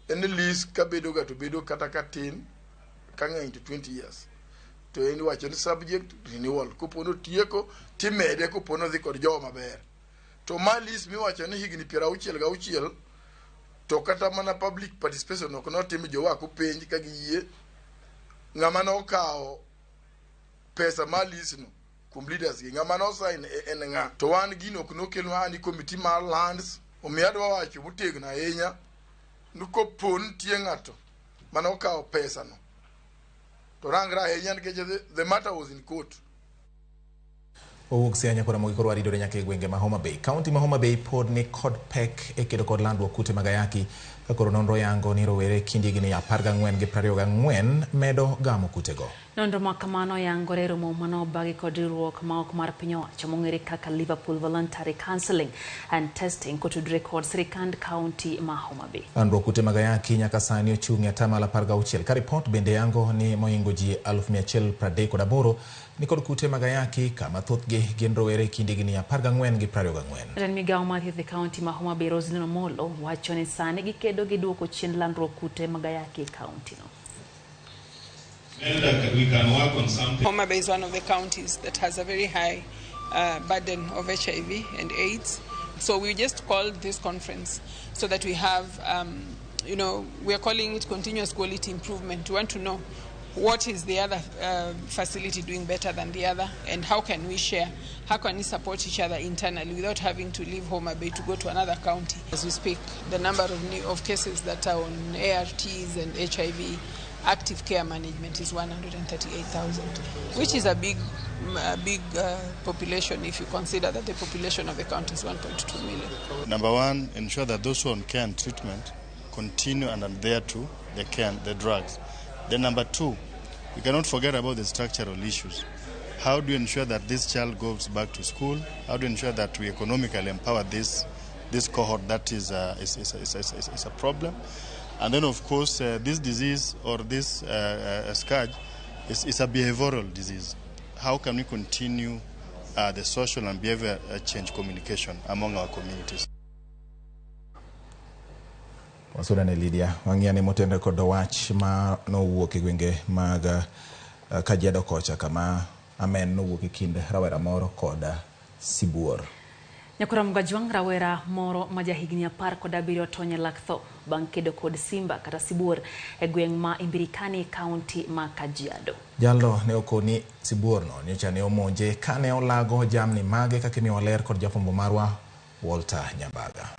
en ni lease kabedo ga to bedo kata ka tin ka ng'eny to 20 years. To en iwacho ni subject renewal kopono tieko timede kopono dhi kod jowa maber. To ma lease miwacho ni higni 66 to kata mana public participation ok notim, jowa ok openj ka giyie. Ng'ama nokawo pesa mar lease no kuom leaders gi, ng'ama nosign en ng'a? To wan gino ok nokelnwa ani committee mar lands. Omiyo adwa wacho motegno ahinya ni kopo nitie ng'ato manokawo pesa no to rangre ahinya nikech the matter was in court. Owuok Siaya nyaka Ramogi koro waridore nyaka e gwenge ma Homa Bay. Kaunti ma Homa Bay pod ni kod pek e kedo kod landruok kute mag ayaki ka koro nonro yango ni rowere kind higni 14 gi 24 medo gamo kutego. Nonro ma kamano yangore e romo manobagi kod riwruok ma ok mar piny owacho mong'ere kaka Liverpool Voluntary Counselling and Testing kotudore kod sirikand kaunti ma Homa Bay. Landruok kute mag ayaki nyaka sani ochung' e atamalo 16 ka ripot bende yango ni mohingo ji 1,138 ni kod kute mag ayaki kama thothgi gin rowere kind higni 14 gi 24. Jatend migawo mar thieth e kaunti ma Homa Bay Roselyn Omolo wacho ni sani gikedo gi duoko chien landruok kute mag ayaki e kaunti no. We can work on something. Homa Bay is one of the counties that has a very high burden of HIV and AIDS. So we just called this conference so that we have, we are calling it continuous quality improvement. We want to know what is the other facility doing better than the other, and how can we share, how can we support each other internally without having to leave Homa Bay to go to another county. As we speak, the number of cases that are on ARTs and HIV active care management is 138,000, which is a big population if you consider that the population of the county is 1.2 million. Number one, ensure that those who are on care and treatment continue and adhere to the care and the drugs. Then number two, we cannot forget about the structural issues. How do you ensure that this child goes back to school? How do you ensure that we economically empower this cohort that is a problem? And then, of course, this disease or this scourge is a behavioral disease. How can we continue the social and behavior change communication among our communities? Wasudane Lydia, wang'iyane motenre kod wach ma nowuok e gwenge mag Kajiado kocha kama amen nowuok e kind rawera moro kod sibuor. Nyakora Mgajwang' rawera moro ma jahigni 17 tony e lak tho bang' kedo kod simba kata sibuor e gweng' ma Imbirikani, kaunti ma Kajiado. Jalno ne okoni sibuorno nyocha ne omonje kane olago jamni mage kaka imiyo ler kod jafwambo marwa Walter Nyambaga.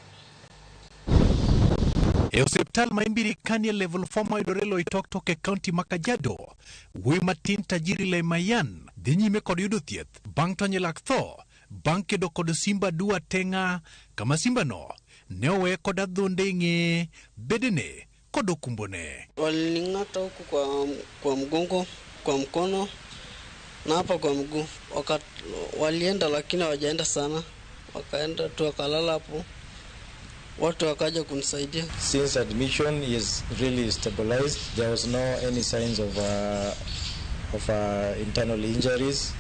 E osiptal ma Imbirikani e level 4 mayudore Loitoktok e kaunti ma Kajiado, wuoyi matin Tajiri Lemayan dhi nyime kod yudo thieth bang' tony e lak tho bang' kedo kod simba dua teng'a kama simbano ne oweye kod adhonde e ng'eye, bedene kod okumbone. Walining'ata huku kwa mgongo, kwa mkono na hapa kwa mguu. Walienda lakini hawajaenda sana, wakaenda tu wakalala hapo. Watu wakaja kunisaidia. Since admission he is really stabilized. There was no any signs of internal injuries.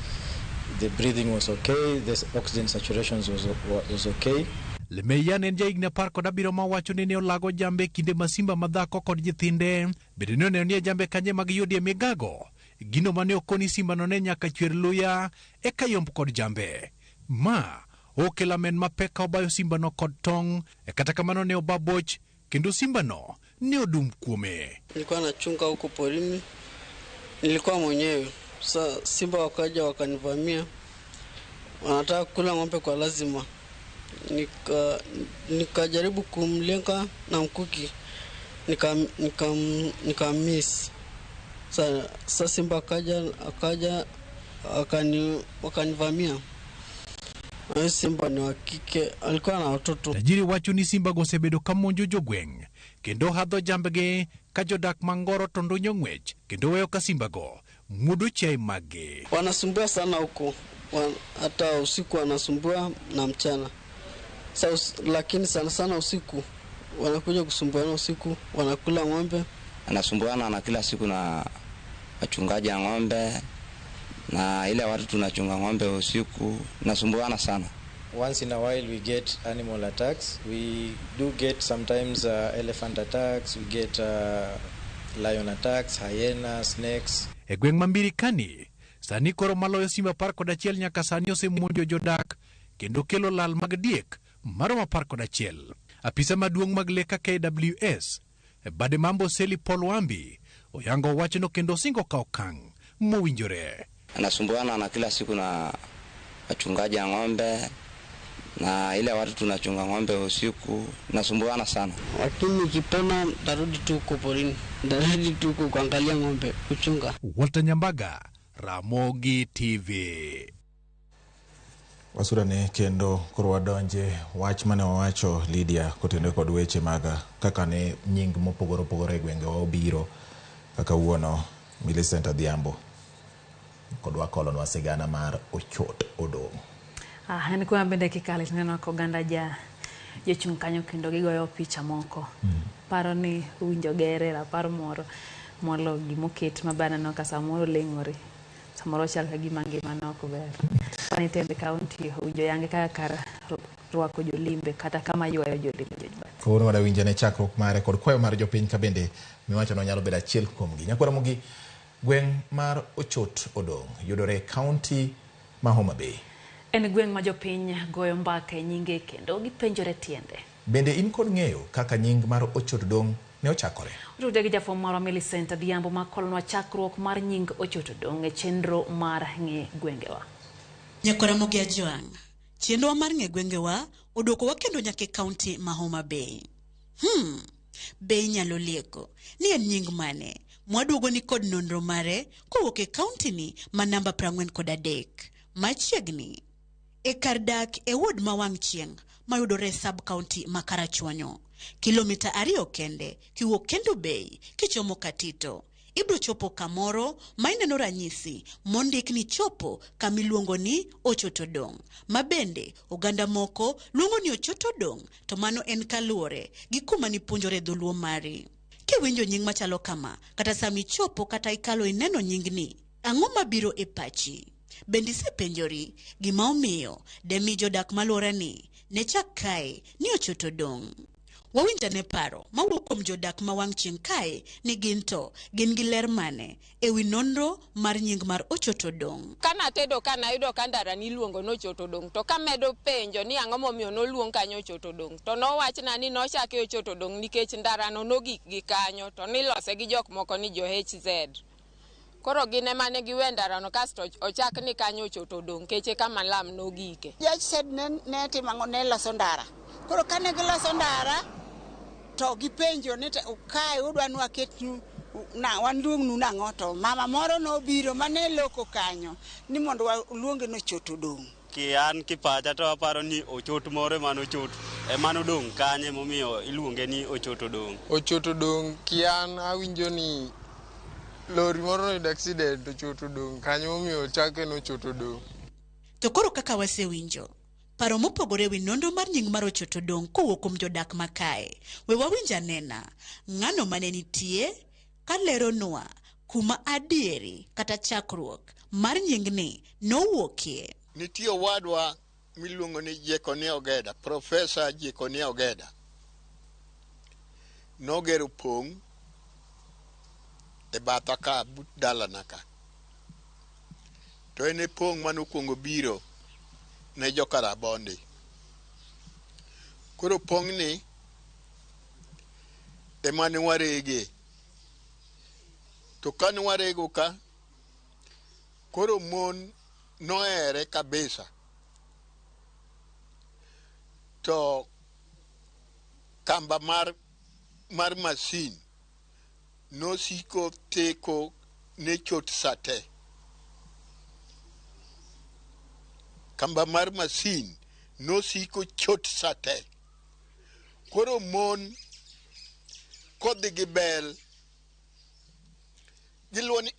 The breathing was okay, the oxygen saturations was okay. Lemeyan en jahigni 17 ma wacho ni ne olago jambe kinde ma simba madhako kod nyithinde bende ne oneno ni e jambe kanye mag yudie migago. Gino mane okoni simbano ne nyaka chwer luya eka yomb kod jambe. Ma okelo amen mapek ka obayo simbano kod tong', e kata kamano ne oba boch kendo simbano ne odum kuome. Nilikuwa nachunga huko porini, nilikuwa mwenyewe. Sa simba wakaja wakanivamia, wanataka kula ng'ombe kwa lazima. Nikajaribu kumlenga na mkuki, nika miss. Sa simba akaja Wakanivamia. Simba ni wa kike, alikuwa na watoto. Tajiri wacho ni simba go osebedo ka monjo jogweng' kendo hadho jambgi ka jodak mangoro to ndunyo ng'wech kendo weyo ka simbago muodo chiaye maggi. Wanasumbua sana huko, hata usiku wanasumbua na mchana. Lakini sana sana usiku wanakuja kusumbuana usiku, wanakula ng'ombe. Anasumbuana na kila siku na wachungaji wa ng'ombe na ile watu tunachunga ng'ombe usiku, nasumbuana sana. Once in a while we get animal attacks. We do get sometimes elephant attacks, we get lion attacks, hyenas, snakes. E gweng' ma Mbirikani, sani koro maloyo simba 11 nyaka sani osemonjo jodak kendo kelo lal mag diek maromo 11. Apisa maduong' mag le ka KWS e bade ma Amboseli Paul Wambi oyango wachno kendo osingo kawo okang' mowinjore. Anasumbuana na kila siku na wachungaji wa ng'ombe na ile watu tunachunga ng'ombe usiku, nasumbuana sana. Lakini nikipona ntarudi tu huko porini, ntarudi tu huko kuangalia ng'ombe, kuchunga. Walter Nyambaga, Ramogi TV. Wasurane kendo koro wadonje wach mane wawacho Lydia kotenore kod weche mag kaka ne nying mopogore opogore e gwenge wa obiro kaka wuono Millicent Adhiambo kodwa kolonwa sigana mar Ochot Odong'. En kuma bende kikale tineno ka oganda jochung' kanyo kendo gigoyo picha moko. Paro ni winjo gere rapar moro molo gimoket maber aneno ka samoro leng'ore. Samoro chal ka gima ngimane ok ber. Pani tend kaunti owinjo yange kaka kar rwako jolimbe kata kama ywayo jolimbe Jojbat. Kawuono wadawinjo ne chakruok mare kod kwayo mar jopiny ka bende miwacho no nyalo bedo achiel kuomgi. Nyakwara Ramogi, gweng' mar Ochot Odong' yudore e kaunti ma Homa Bay. En gweng' ma jopiny goyo mbaka e nyinge kendo gipenjore tiende. Bende in kod ng'eyo kaka nying mar Ochot Odong' ne ochakore? Otudore gi jafwambo marwa Millicent Adhiambo ma kolonwa chakruok mar nying Ochot Odong' e chenro mar ng'e gwengewa. Nyakwara Ramogi Ajwang', chenrowa mar ng'e gwengewa oduokowa kendo nyaka e kaunti ma Homa Bay. Be inyalo lieko ni en nying mane mwaduogo ni kod nonro mare kowuok e kaunti ni ma namba 43 machiegni e kar dak e ward ma wang' chieng' mayudore e sub county ma Karachuonyo, kilomita 2 kende kiwuok Kendu Bay kichomo Katito. Ibro chopo kamoro ma ineno ranyisi mondik ni chopo kamiluongo ni Ochot Odong', ma bende oganda moko luongo ni Ochot Odong', to mano en kaluwore gi kuma nipuonjore dholuo mari. Kiwinjo nying machalo kama, kata sama ichopo kata ikalo ineno nyingni, ang'o mabiro e pachi? Bende isepenjori gima omiyo demi jodak maluorani ne chak kae ni Ochot Odong'? Wawinjane paro mawuok kuom jodak ma wang' chieng' kae ni gin to gin gi ler mane ewi nonro mar nying mar Ochot Odong'. Kanatedo ka nayudo ka ndara niluongo ni Ochot Odong', to kamedo penjo ni ang'o momiyo noluong kanyo Ochot Odong', to nowachna ni nochake Ochot Odong' nikech ndarano nogik gi kanyo to nilose gi jok moko ni jo HZ. Koro gin ema ne giwe ndarano kasto ochak ni kanyo Ochot Odong' keche kama lam nogike. JHZ ne timo ang'o? Ne loso ndara. Koro kane giloso ndara to gipenjo ni kae udwa ni waketnu na waluongnu nang'o, to mama moro nobiro mane loko kanyo ni mondo waluonge ni Ochot Odong'. Ki an kipacha to aparo ni ochot moro ema nochot ema nodong' kanye momiyo iluonge ni Ochot Odong'. Ochot Odong' ki an awinjo ni lori moro noyudo accident Ochot Odong' kanyo momiyo ochake ni Ochot Odong'. To koro kaka wasewinjo paro mopogore ewi nonro mar nying mar Ochot Odong' kowuok kuom jodak makae, we wawinj anena ng'ano mane nitie kaleronwa kuma adieri kata chakruok mar nyingni nowuokie. Nitie owadwa miluongo ni Jekonia Ogeda, Profesa Jekonia Ogeda. Nogero pong' e batha ka but dalana ka. To en e pong' manokwongo biro ne joka Rabondi. Koro pong'ni ema ne warege. To kane warego ka, koro mon nohere kabisa. To kamba mar masin nosiko teko ne chot sate. Kamba mar masin nosiko chot sate. Koro mon kodhi gi bel giluwo ni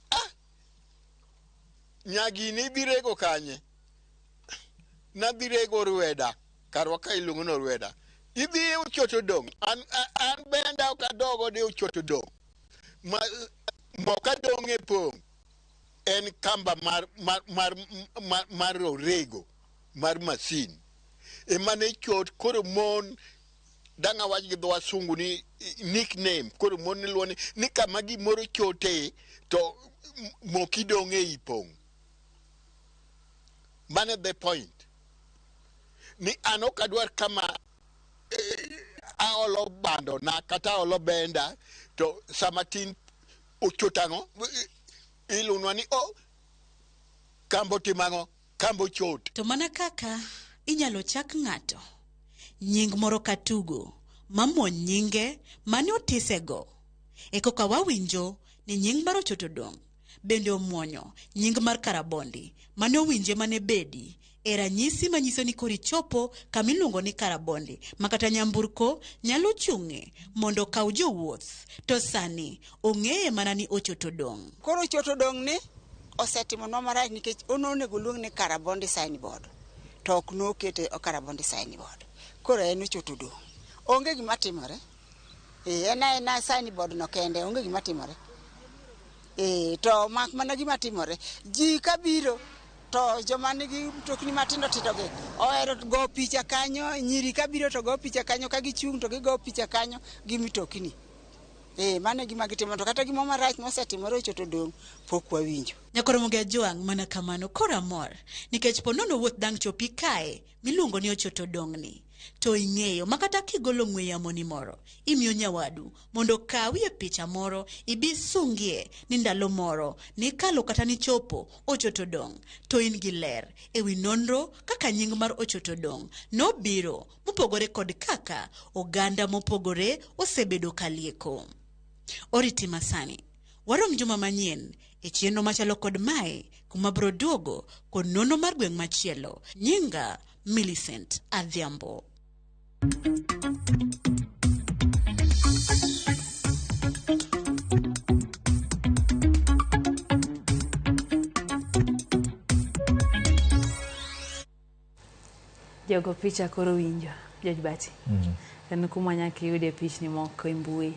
nyagini idhi rego kanye? Nadhi rego Rweda, karwa ka iluongo ni Rweda. Idhi Ochoto Dong', an benda ok adogo de Ochoto Dong'. Moka dong' e pong' en kamba mar orego mar masin. Ema ne chot koro mon dang' awach gi dho wasungu ni nickname koro mon iluwo ni kama gimoro chote to moki dong' ei pong'. Mano the point. Ni an ok adwar kama aolo bando na kata aolo benda to sama tin ochot ang'o ilunwa ni o kambo timo ang'o kambo chot. To mana kaka inyalo chak ng'ato nying moro katugo mamuony nyinge mane otisego e koka wawinjo ni nying mar Ochoto Dong' bende omuonyo nying mar Karabondi mane owinje mane bedi e ranyisi manyiso ni koro ichopo kama iluongo ni Karabondi ma kata nyamburko nyalo chung'e mondo okaw jowuoth to sani ong'eye mana ni Ochoto Dong'. Koro Ochoto Dong' ni osetimonwa marach nikech onego luong ni Karabondi signboard to ok nokete Karabondi signboard. Koro en Ochoto Dong'. Onge gima timore. En aena signboard no kende, onge gima timore. To mak mana gima timore. Ji kabiro to joma nigi mtokni matindo tindo gi ohero go picha kanyo, nyiri kabiro to go picha kanyo, ka gichung' to gigo picha kanyo gi mitokni. Mano e gima gitimo to kata gimoro marach mosetimore Ochoto Dong' pok wawinjo. Nyakoromogi Ajwang' mana kamano koro amor nikech po nono wuoth dang' chopi kae miluongo ni Ochoto Dong' ni to ing'eyo ma kata kigolo ng'we yamo ni moro imiyo nyawadu mondo okawie picha moro ibi sungie ni ndalo moro nikalo kata nichopo Ochoto Dong' to in gi ler ewi nonro kaka nying mar Ochoto Dong' nobiro mopogore kod kaka oganda mopogore osebedo kalieko. Oriti masani warom juma manyien e chenro machalo kod mae kuma bro duogo kod nonro mar gweng' machielo. Nyinga Millicent Adhiambo. Jogo picha koro winjo, George Bati. En kuma nyaka iyude pichni moko e mbui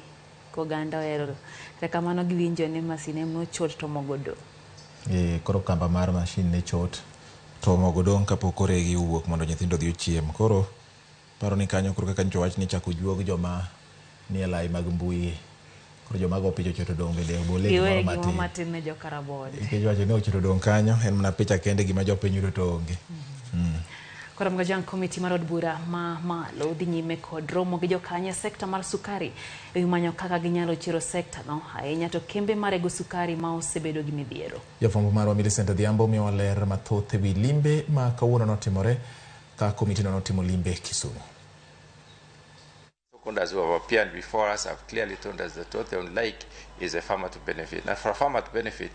koganda ohero. Kata kamano giwinjo ni masin ema ochot to mogo dong'. Koro kamba mar masin ne chot to mogo dong' kapok oregi owuok mondo nyithindo odhi ochiem. Koro paro ni kanyo koro kaka nyocha wach ni ichako juog joma nie lai mag mbui. Koro joma go picha Ochoto Dong' bende obole gimoro Giwe gimoro matin. matin ne jo-Karabondi. Nikech wacho ni Ochoto Dong' kanyo en mana picha kende gima jopiny yudo to onge. Koro Mgajang komiti mar od bura ma malo dhi nyime kod romo gi jokanyo e sekta mar sukari ewi manyo kaka ginyalo chiro sekta no ahinya to kembe marego sukari ma osebedo gi midhiero. Jafwambo marwa Millicent Adhiambo miyowa ler mathoth ewi limbe ma kawuono notimore ka komitino notimo limbe Kisumu. Stakeholders who have appeared before us have clearly told us that what they would like is a farmer to benefit. And for a farmer to benefit,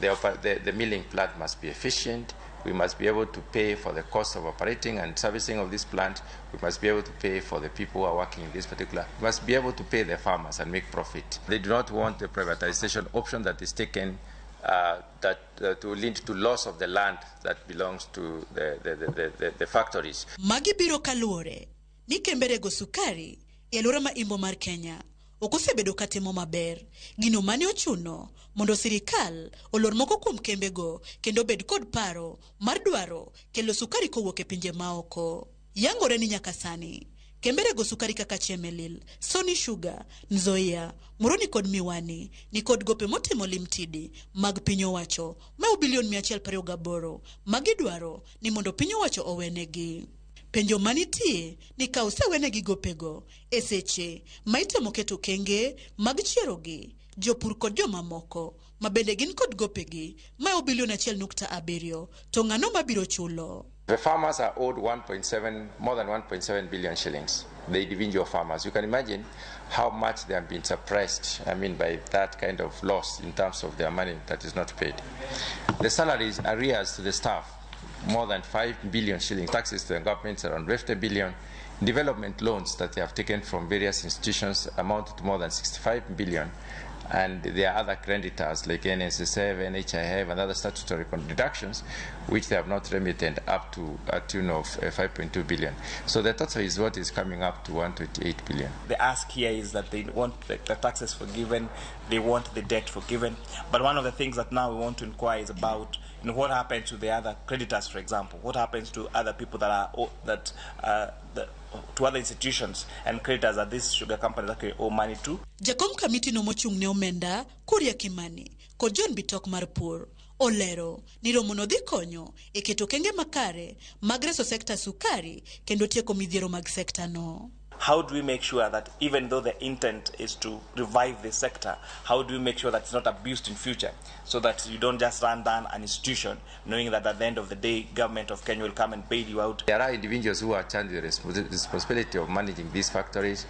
the milling plant must be efficient. We must be able to pay for the cost of operating and servicing of this plant. We must be able to pay for the people who are working in this particular. We must be able to pay the farmers and make profit. They do not want the privatization option that is taken that to lead to loss of the land that belongs to the factories. Magi biro kaluwore ni kembe rego sukari e alwora ma imbo mar Kenya ok osebedo katimo maber. Gino mane ochuno mondo sirikal olor moko kuom kembego kendo bed kod paro mar dwaro kelo sukari kowuok e pinje maoko. Yangore ni nyaka sani kembe rego sukari kaka Chemelil, Sony Sugar, Nzoia, Muhoroni kod Miwani ni kod gope motimo limtidi mag piny owacho maeo bilion 128 magidwaro ni mondo piny owacho owenegi. Penjo manitie ni ka osewenegi gopego e seche ma itemo keto kenge mag chierogi, jopur kod jomamoko ma bende gin kod gopegi maeo bilion 1.7 to ng'ano mabiro chulo? The farmers are owed 1.7, more than 1.7 billion shillings, the individual farmers. You can imagine how much they have been suppressed, I mean, by that kind of loss in terms of their money that is not paid. The salaries, arrears to the staff, more than 5 billion shillings. Taxes to the government around 50 billion. Development loans that they have taken from various institutions amount to more than 65 billion. And there are other creditors like NSSF, NHIF, and other statutory deductions, which they have not remitted up to a tune of 5.2 billion. So the total is what is coming up to 128 billion. The ask here is that they want the taxes forgiven, they want the debt forgiven. But one of the things that now we want to inquire is about, you know, what happens to the other creditors, for example, what happens to other people that are to other institutions and creditors that this sugar company actually owe money to. Jakom kamiti no mochung' ne omenda Kuria Kimani kod John Bitok mar Pur olero ni romo no dhi konyo e keto kenge makare mag reso sekta sukari kendo tieko midhiero mag sekta no. How do we make sure that even though the intent is to revive the sector, how do we make sure that it's not abused in future, so that you don't just run down an institution knowing that at the end of the day, government of Kenya will come and bail you out? There are individuals who are charged with the responsibility of managing these factories,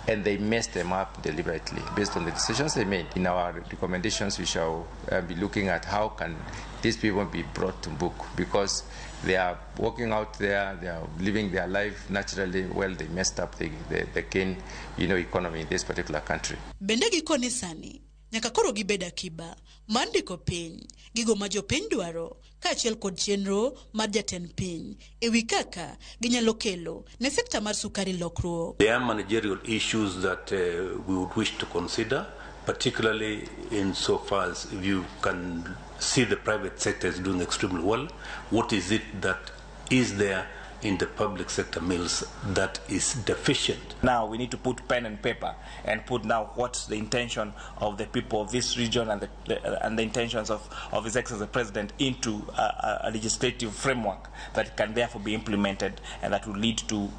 and they messed them up deliberately based on the decisions they made. In our recommendations, we shall be looking at how can these people be brought to book, because they are working out there, they are living their life naturally. Well, they messed up the cane, you know, economy in this particular country. Bende gikoni sani, nyaka koro gibed akiba, mar ndiko piny, gigo ma jopiny dwaro, kaachiel kod chenro mar jatend piny, e wi kaka ginyalo kelo ne sekta mar sukari lokruok. There are managerial issues that we would wish to consider, particularly insofar as if you can see the private sector is doing extremely well. What is it that is there in the public sector mills that is deficient? Now we need to put pen and paper and put now what's the intention of the people of this region and the intentions of His Excellency the President into a legislative framework that can therefore be implemented and that will lead to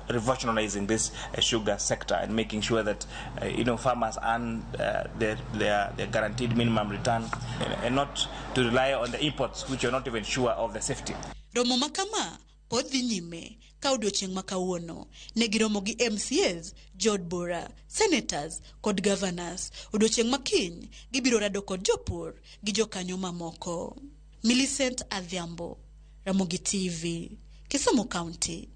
revolutionizing this sugar sector and making sure that you know, farmers earn their guaranteed minimum return and not to rely on the imports, which are not even sure of the safety. Romo makama pod dhi nyime ka odiochieng' ma kawuono ne giromo gi MCAs, jood bura, senators kod governors. Odiochieng' ma kiny gibiro rado kod jopur gi jokanyo mamoko. Millicent Adhiambo, Ramogi TV, Kisumu County.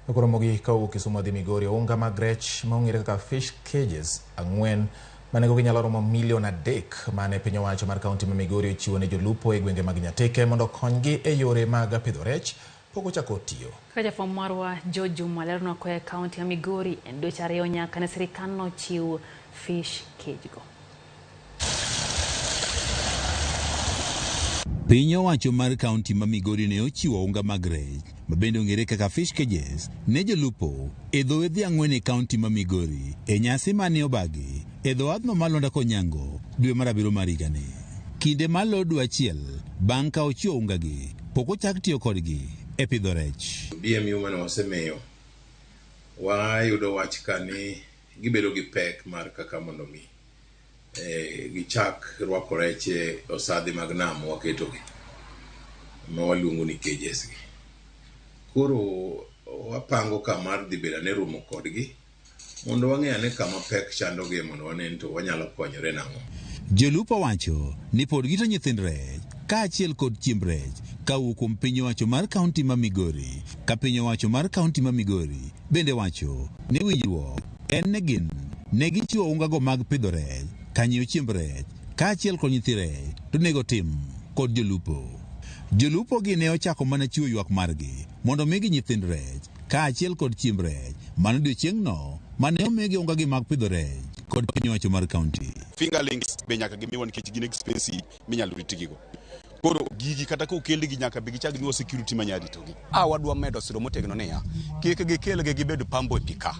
Ramogi kawuok Kisumu dhi Migori, unga mag rech ma ong'ere kaka fish cages 4 manego ginyalo romo milion 3 mane piny owacho mar kaunti ma Migori ochiwo ne jolupo e gwenge mag Nyateke mondo okonygi e yore mag pidho rech pok ochako tiyo. Kaka jafwambo marwa George Juma leronwa koa e kaunti ya Migori, en dweche 2 nyaka ne sirikal nochiw fish cage go. Piny owacho mar kaunti ma Migori ne ochiwo unga mag rech ma bende ong'ere kaka fish cages ne jolupo e dho wedhe 4 e kaunti ma Migori e nyasi mane obagi e dho wath ma Lwanda Konyango dwe mar 7 mar higani. Kinde malo dwe 1 bang' ka ochiwo unga gi pok ochak tiyo kodgi e pidho rech. BMU mane wasemiyo wayudo wach ka ni gibedo gi pek mar kaka mondo mi gichak rwako rech e osadhi mag nam waketogi ma waluongo ni cages gi. Koro wapango kamar dhi bedo ane romo kodgi mondo wang'e ane kama pek chandogi mondo wane to wanyalo konyore nang'o. Jolupo wacho ni pod gito nyithind rech kaachiel kod chiemb rech kawuok kuom piny owacho mar kaunti ma Migori. Ka piny owacho mar kaunti ma Migori bende wacho ni winjruok en ne gin ne gichiwo ungago mag pidho rech, kanyiewo chiemb rech kaachiel kod nyithi rech to nego tim kod jolupo. Jolupo gi ne ochako mana chiwo ywak margi mondo migi nyithind rech kaachiel kod chiemb rech mano odiechieng'no mane omigi ungagi mag pidho rech kod piny owacho mar kaunti. Fingerlings be nyaka gimiwa nikech gin expensive minyalo ritgigo. Koro gigi kata kokelgi nyaka be gichak gimiwa security manyalo ritogi. Wadwa medo siro motegno niya, kik gikelgi gibed pambo e pi ka.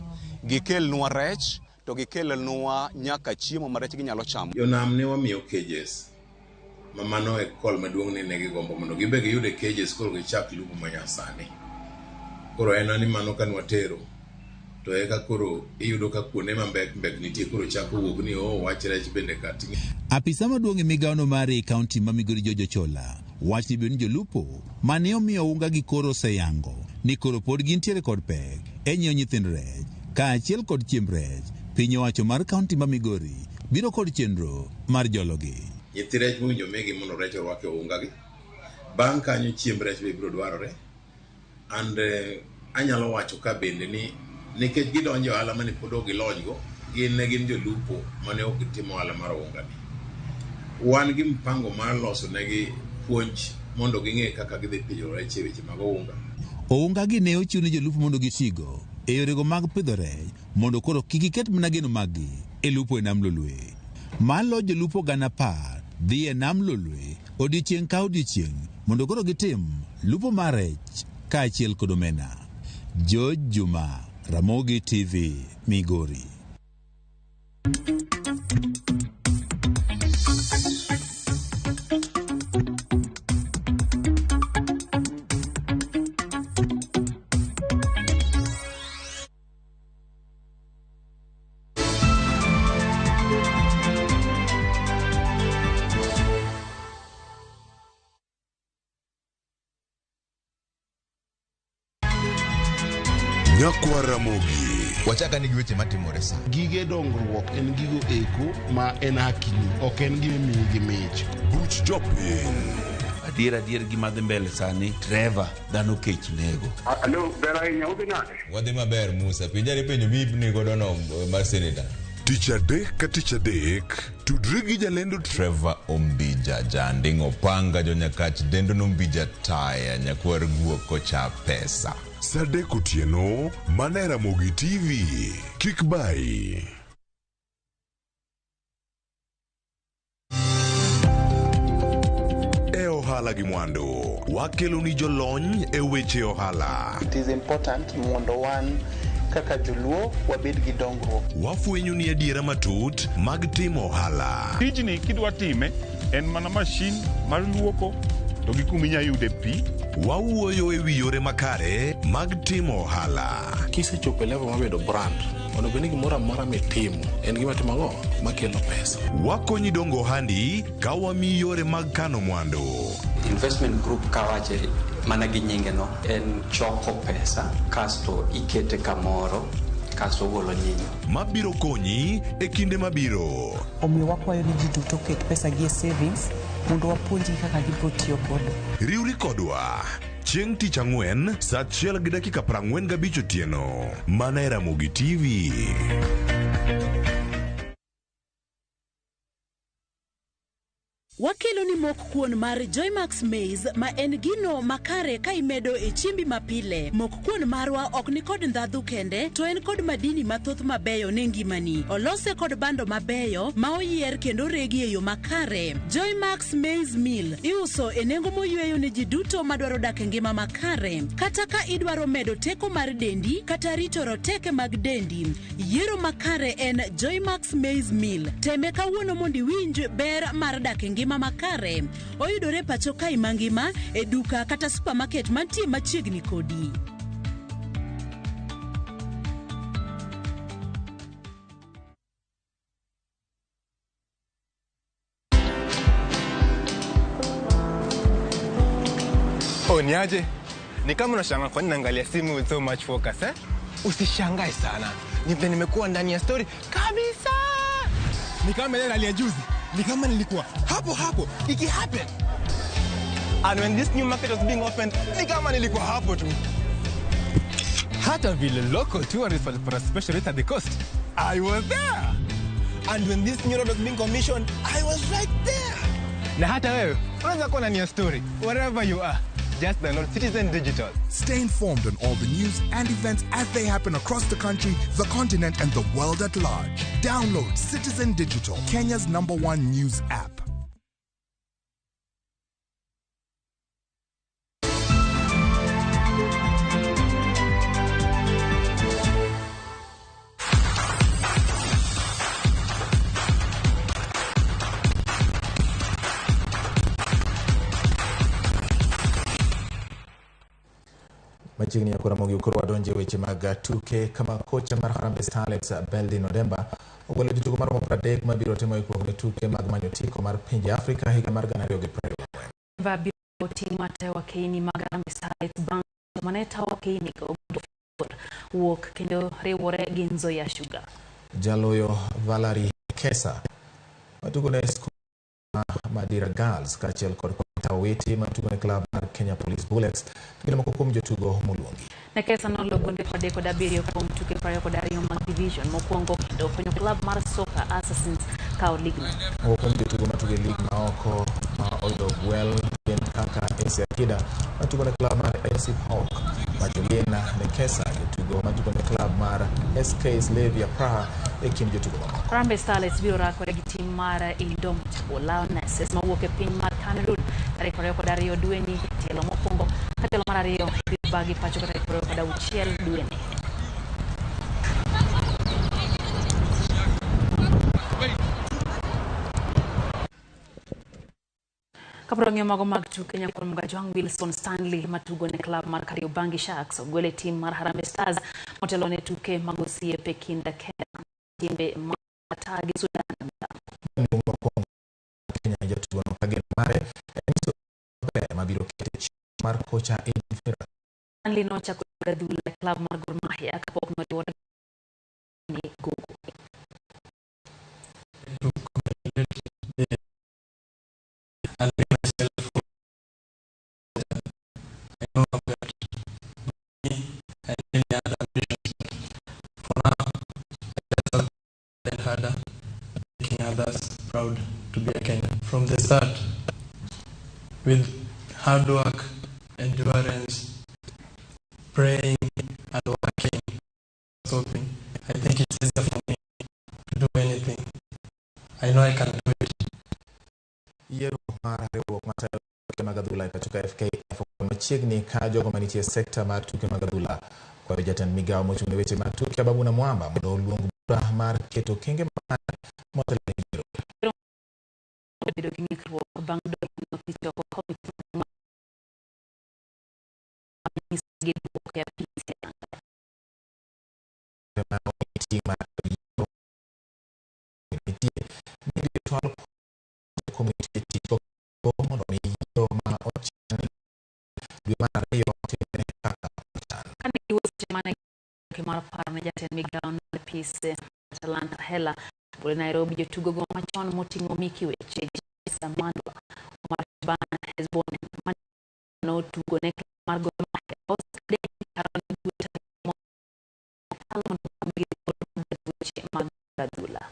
Gikelnwa rech to gikelnwa nyaka chiemo ma rech ginyalo chamo. Jonam ne wamiyo cages ma mano e kol maduong' ni ne gigombo mondo gibe giyude cages koro gichak lupo manyasani. Koro en ni mano ka nwatero to eka koro iyudo ka kuonde ma mbek mbek nitie koro chako wuok ni wach rech bende kati. Apisa maduong' e migawono mar e kaunti ma Migori George Ochola wach ni bende jolupo mane omiyo unga gi koro oseyango ni koro pod gintiere kod pek e nyiewo nyithind rech kaachiel kod chiemb rech. Piny owacho mar kaunti ma Migori biro kod chenro mar jologi. Nyithi rech mowinjo migi mondo rech orwak e unga gi. Bang' kanyo chiemb rech be biro dwarore. And anyalo wacho ka bende ni nikech gidonjo e ohala mane pod ok gilonygo, gin ne gin jolupo mane ok gitimo ohala mar ounga ni. Wan gi mpango mar loso negi puonj mondo ging'e kaka gidhi pidho rech e weche mag ounga. Ounga gi ne ochiw ne jolupo mondo gitigo e yorego mag pidho rech mondo koro kik giket mana geno maggi e lupo e nam Lolwe. Malo jolupo 10,000 dhi e nam Lolwe odiechieng' ka odiechieng' mondo koro gitim lupo mar rech kaachiel kod omena. George Juma, Ramogi TV, Migori. Nyakwa Ramogi. Wachaka ni gi weche matimore sa. Gige dongruok en gigo eko ma en hakini, ok en gima imiyi gi mich. Buch jopiny. Adier adier gima dhi mbele sani Trevor dhano kech nego. Alo, ber ahinya, udhi nade? Wadhi maber Musa. Penjari penjo mi godo no mar senator. Tich adek ka tich adek, tudri gi jalendo Trevor Ombija, Janding Opanga, Jonyakach, Dendo Nombija Taya, Nyakwar Guok kocha pesa. Sa adek otieno, mana e Ramogi TV. Kik bayi. E ohala gi mwandu, wakelo ni jolony e weche ohala. It is important mondo wan kaka joluo wabed gi dongruok. Wafwenyo ni adiera matut mag timo ohala. Tijni kidwa time en mana mashin mar luoko to gi kuma inya yude pi. Wawuoyo e wi yore makare mag timo ohala. Kisechopo e level mar bedo brand, onego bed ni gimoro amora mitimo en gima timo ang'o makelo pesa. Wakonyi dongo ohandi ka wamiyi yore mag kano mwandu. Investment group kawache mana gi nyinge no en choko pesa kasto ikete kamoro kasto ogolo nyinyo. Mabiro konyi e kinde mabiro. Omiyo wakwayo ni ji duto oket pesa gi e savings mondo wapuonjgi kaka gibiro tiyo godo. Riwri kodwa chieng' tich ang'wen sa 1:45 otieno mana e Ramogi TV. Wakelo ni mok kuon mar Joymax Maize ma en gino makare ka imedo e chiembi mapile. Mok kuon marwa ok ni kod ndhadhu kende, to en kod madini mathoth mabeyo ne ngimani. Olose kod bando mabeyo ma oyier kendo oregi e yo makare. Joymax Maize Meal iuso e nengo moyweyo ne ji duto madwaro dak e ngima makare. Kata ka idwaro medo teko mar dendi kata rito roteke mag dendi, yiero makare en Joymax Maize Meal. Teme kawuono mondo iwinj ber mar dak e ngima makare. Oyudore pacho kae mangima e duka kata supermarket mantie machiegni kodi. Oh, niaje? Ni kama unashangaa kwa nini naangalia simu with so much focus, eh? Usishangae sana. Ni vile nimekuwa ndani ya story kabisa. Ni kama ile rally ya juzi. Ni kama nilikuwa hapo hapo iki happen. And when this new market was being opened, ni kama nilikuwa hapo tu. Hata vile local tourists walipata special rate at the coast, I was there. And when this new road was being commissioned, I was right there. Na hata wewe unaweza kuwa ndani ya story wherever you are. Just download Citizen Digital. Stay informed on all the news and events as they happen across the country, the continent, and the world at large. Download Citizen Digital, Kenya's #1 news app. Machiegni ya Ramogi koro wadonje weche mag tuke kama kocha mar Harambee Starlets Beldin Odemba ogwelo jotugo maromo 30 mabiro timo ikruok ne tuke mag manyo tiko mar pinje Afrika higa mar 2024. Biro ting' matayo wakeini mag Harambee Starlets bang' mane tayo wakeini wuok kendo riwore gi Nzoia Sugar. Jaloyo Valerie Kesa matugo ne skul Madira Girls kaachiel kod Victor Owiti matugo ne klab mar Kenya Police Bullets gin moko kuom jotugo moluongi. Nekesa noloyo gonde 37 kuom tuke 22 mag division mokwongo kendo konyo klab mar soka Assassins kawo ligno. Moko kuom jotugo matugo e lig maoko ma oyudo gwel gin kaka AC Akida matugo ne klab mar AC Hawk, Majolina Nekesa jatugo matugo ne klab mar SK Slavia Praha e kind jotugo mamoko. Harambee Starlets biro rakore gi tim mar Indomitable Lionesses mawuok e piny mar Cameroon tarik 22 dweni tielo mokwongo ka tielo mar ariyo ibiro bagi pacho ka tarik 26 dweni. Kapok wang'iyo mago mag tuke nyakwar Mgajwang' Wilson Stanley matugo ne klab mar Kariobangi Sharks ogwel e tim mar Harambee Stars motelo ne tuke mag osiepe kind Kenya timbe mag Qatar gi Sudan milambo. Mokwongo Kenya jatugono ka geno mare en nyiso maber mabiro kete chien mar kocha Edin Ferrer. Stanley nochako adhula e klab mar Gor Mahia kapok noriwore ni Gogo. And be myself. I know I've got money and many other ambitions, but for now, I just have to harder, making others proud to be a Kenyan. From the start, with hard work, endurance, praying and working, stopping, I think it's easier for me to do anything. I know I can do it. Yiero mar riwruok matayo tuke mag adhula e pacho ka FKF machiegni ka jogo manitie e sekta mar tuke mag adhula kwayo jatend migawo mochung' ne weche mag tuke Ababu Namwamba mondo oluong bura mar keto okenge mare motelo ne yiero. Bedo gi ng'ikruok bang' doho kichoko komiti ma nyiso gi duoko e apis Ma komiti mar yiero nitie ni ibiro chwal komiti e tich mondo mi yiero ma ochan dwe mar ariyo timre kaka ochan. Kane giwuoyo seche mane mar paro ne jatend migawo mar Peace Talanta Hela bole Nairobi jotugo go machon moting'o Miki Weche, James Amandwa, Omar Shaban, Hesbon mane otugo ne klab mar Gor Mahia, Oscar Denny, Aaron Guta, mondo weche mag adhula.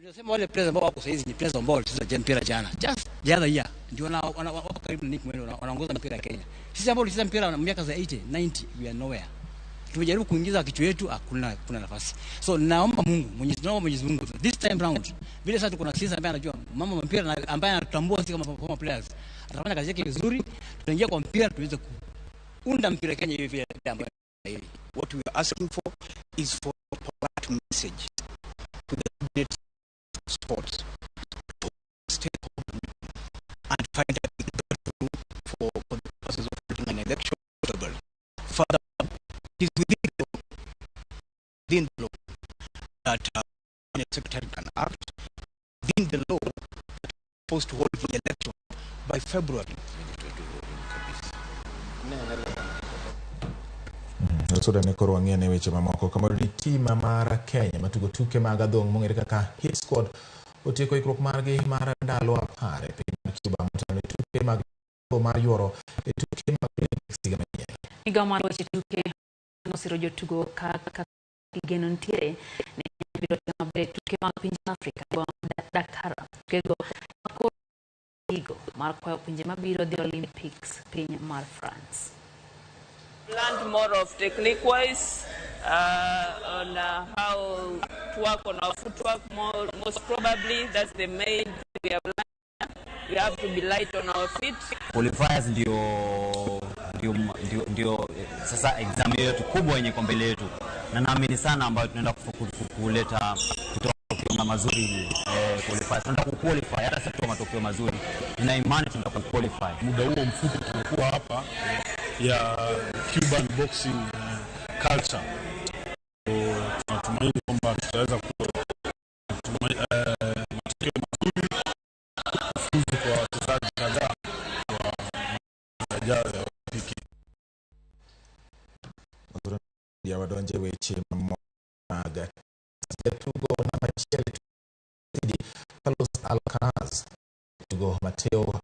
Nasema wale players ambao wako saizi ni players ambao walicheza mpira jana. Just the other year ndio wako karibu na Nick Mwendwa wanaongoza mpira ya Kenya. Sisi ambao tulicheza mpira miaka za 80, 90 we are nowhere. Tumejaribu kuingiza kichwa yetu hakuna kuna nafasi. So naomba Mungu, Mwenyezi naomba Mwenyezi Mungu this time round. Vile sasa tuko na sisi ambaye anajua mambo ya mpira na ambaye anatutambua sisi kama former players. Atafanya kazi yake vizuri, tutaingia kwa mpira tuweze kuunda mpira Kenya hivi vile ambayo hivi. What we are asking for is for a polite message to the cabinet sports to stay home and find a breakthrough for the process of holding an election. Further, it is within the law that the secretary can act within the law that is supposed to hold the election by February. Suda ne koro wang'e ne weche mamoko kamoro ni tim mar Kenya matugo tuke mag adhong' mong'ere kaka Hit Squad otieko ikruok margi mar ndalo 10 e piny mar Cuba motelo ne tuke mag mar yuoro e tuke mag Olympics higa manyien. Migawo mar weche tuke nosiro jotugo kaka gigeno nitiere ne biro timo maber e tuke mag pinje Afrika Dakar tukego gigo mar kwayo pinje mabiro dhi Olympics piny mar France. Learned more of technique-wise on how to work on our footwork. More, most probably, that's the main thing we have learned. We have to be light on our feet. Qualifiers ndio sasa exam yetu kubwa yenye kwa mbele yetu, na naamini sana ambayo tunaenda kuleta kutoa matokeo mazuri qualifiers. Tunaenda kuqualify hata sio kutoa matokeo mazuri, nina imani tunaenda kuqualify. Muda huo mfupi tumekuwa hapa ya Cuban boxing culture, so, tunatumaini kwamba tutaweza matokeo mazuri, kufuzu kwa wachezaji kadhaa wa yajayo ya Olimpiki. Ya wadonje weche mag jatugo namba achiel dhidi Carlos Alcaraz. Jatugo Mateo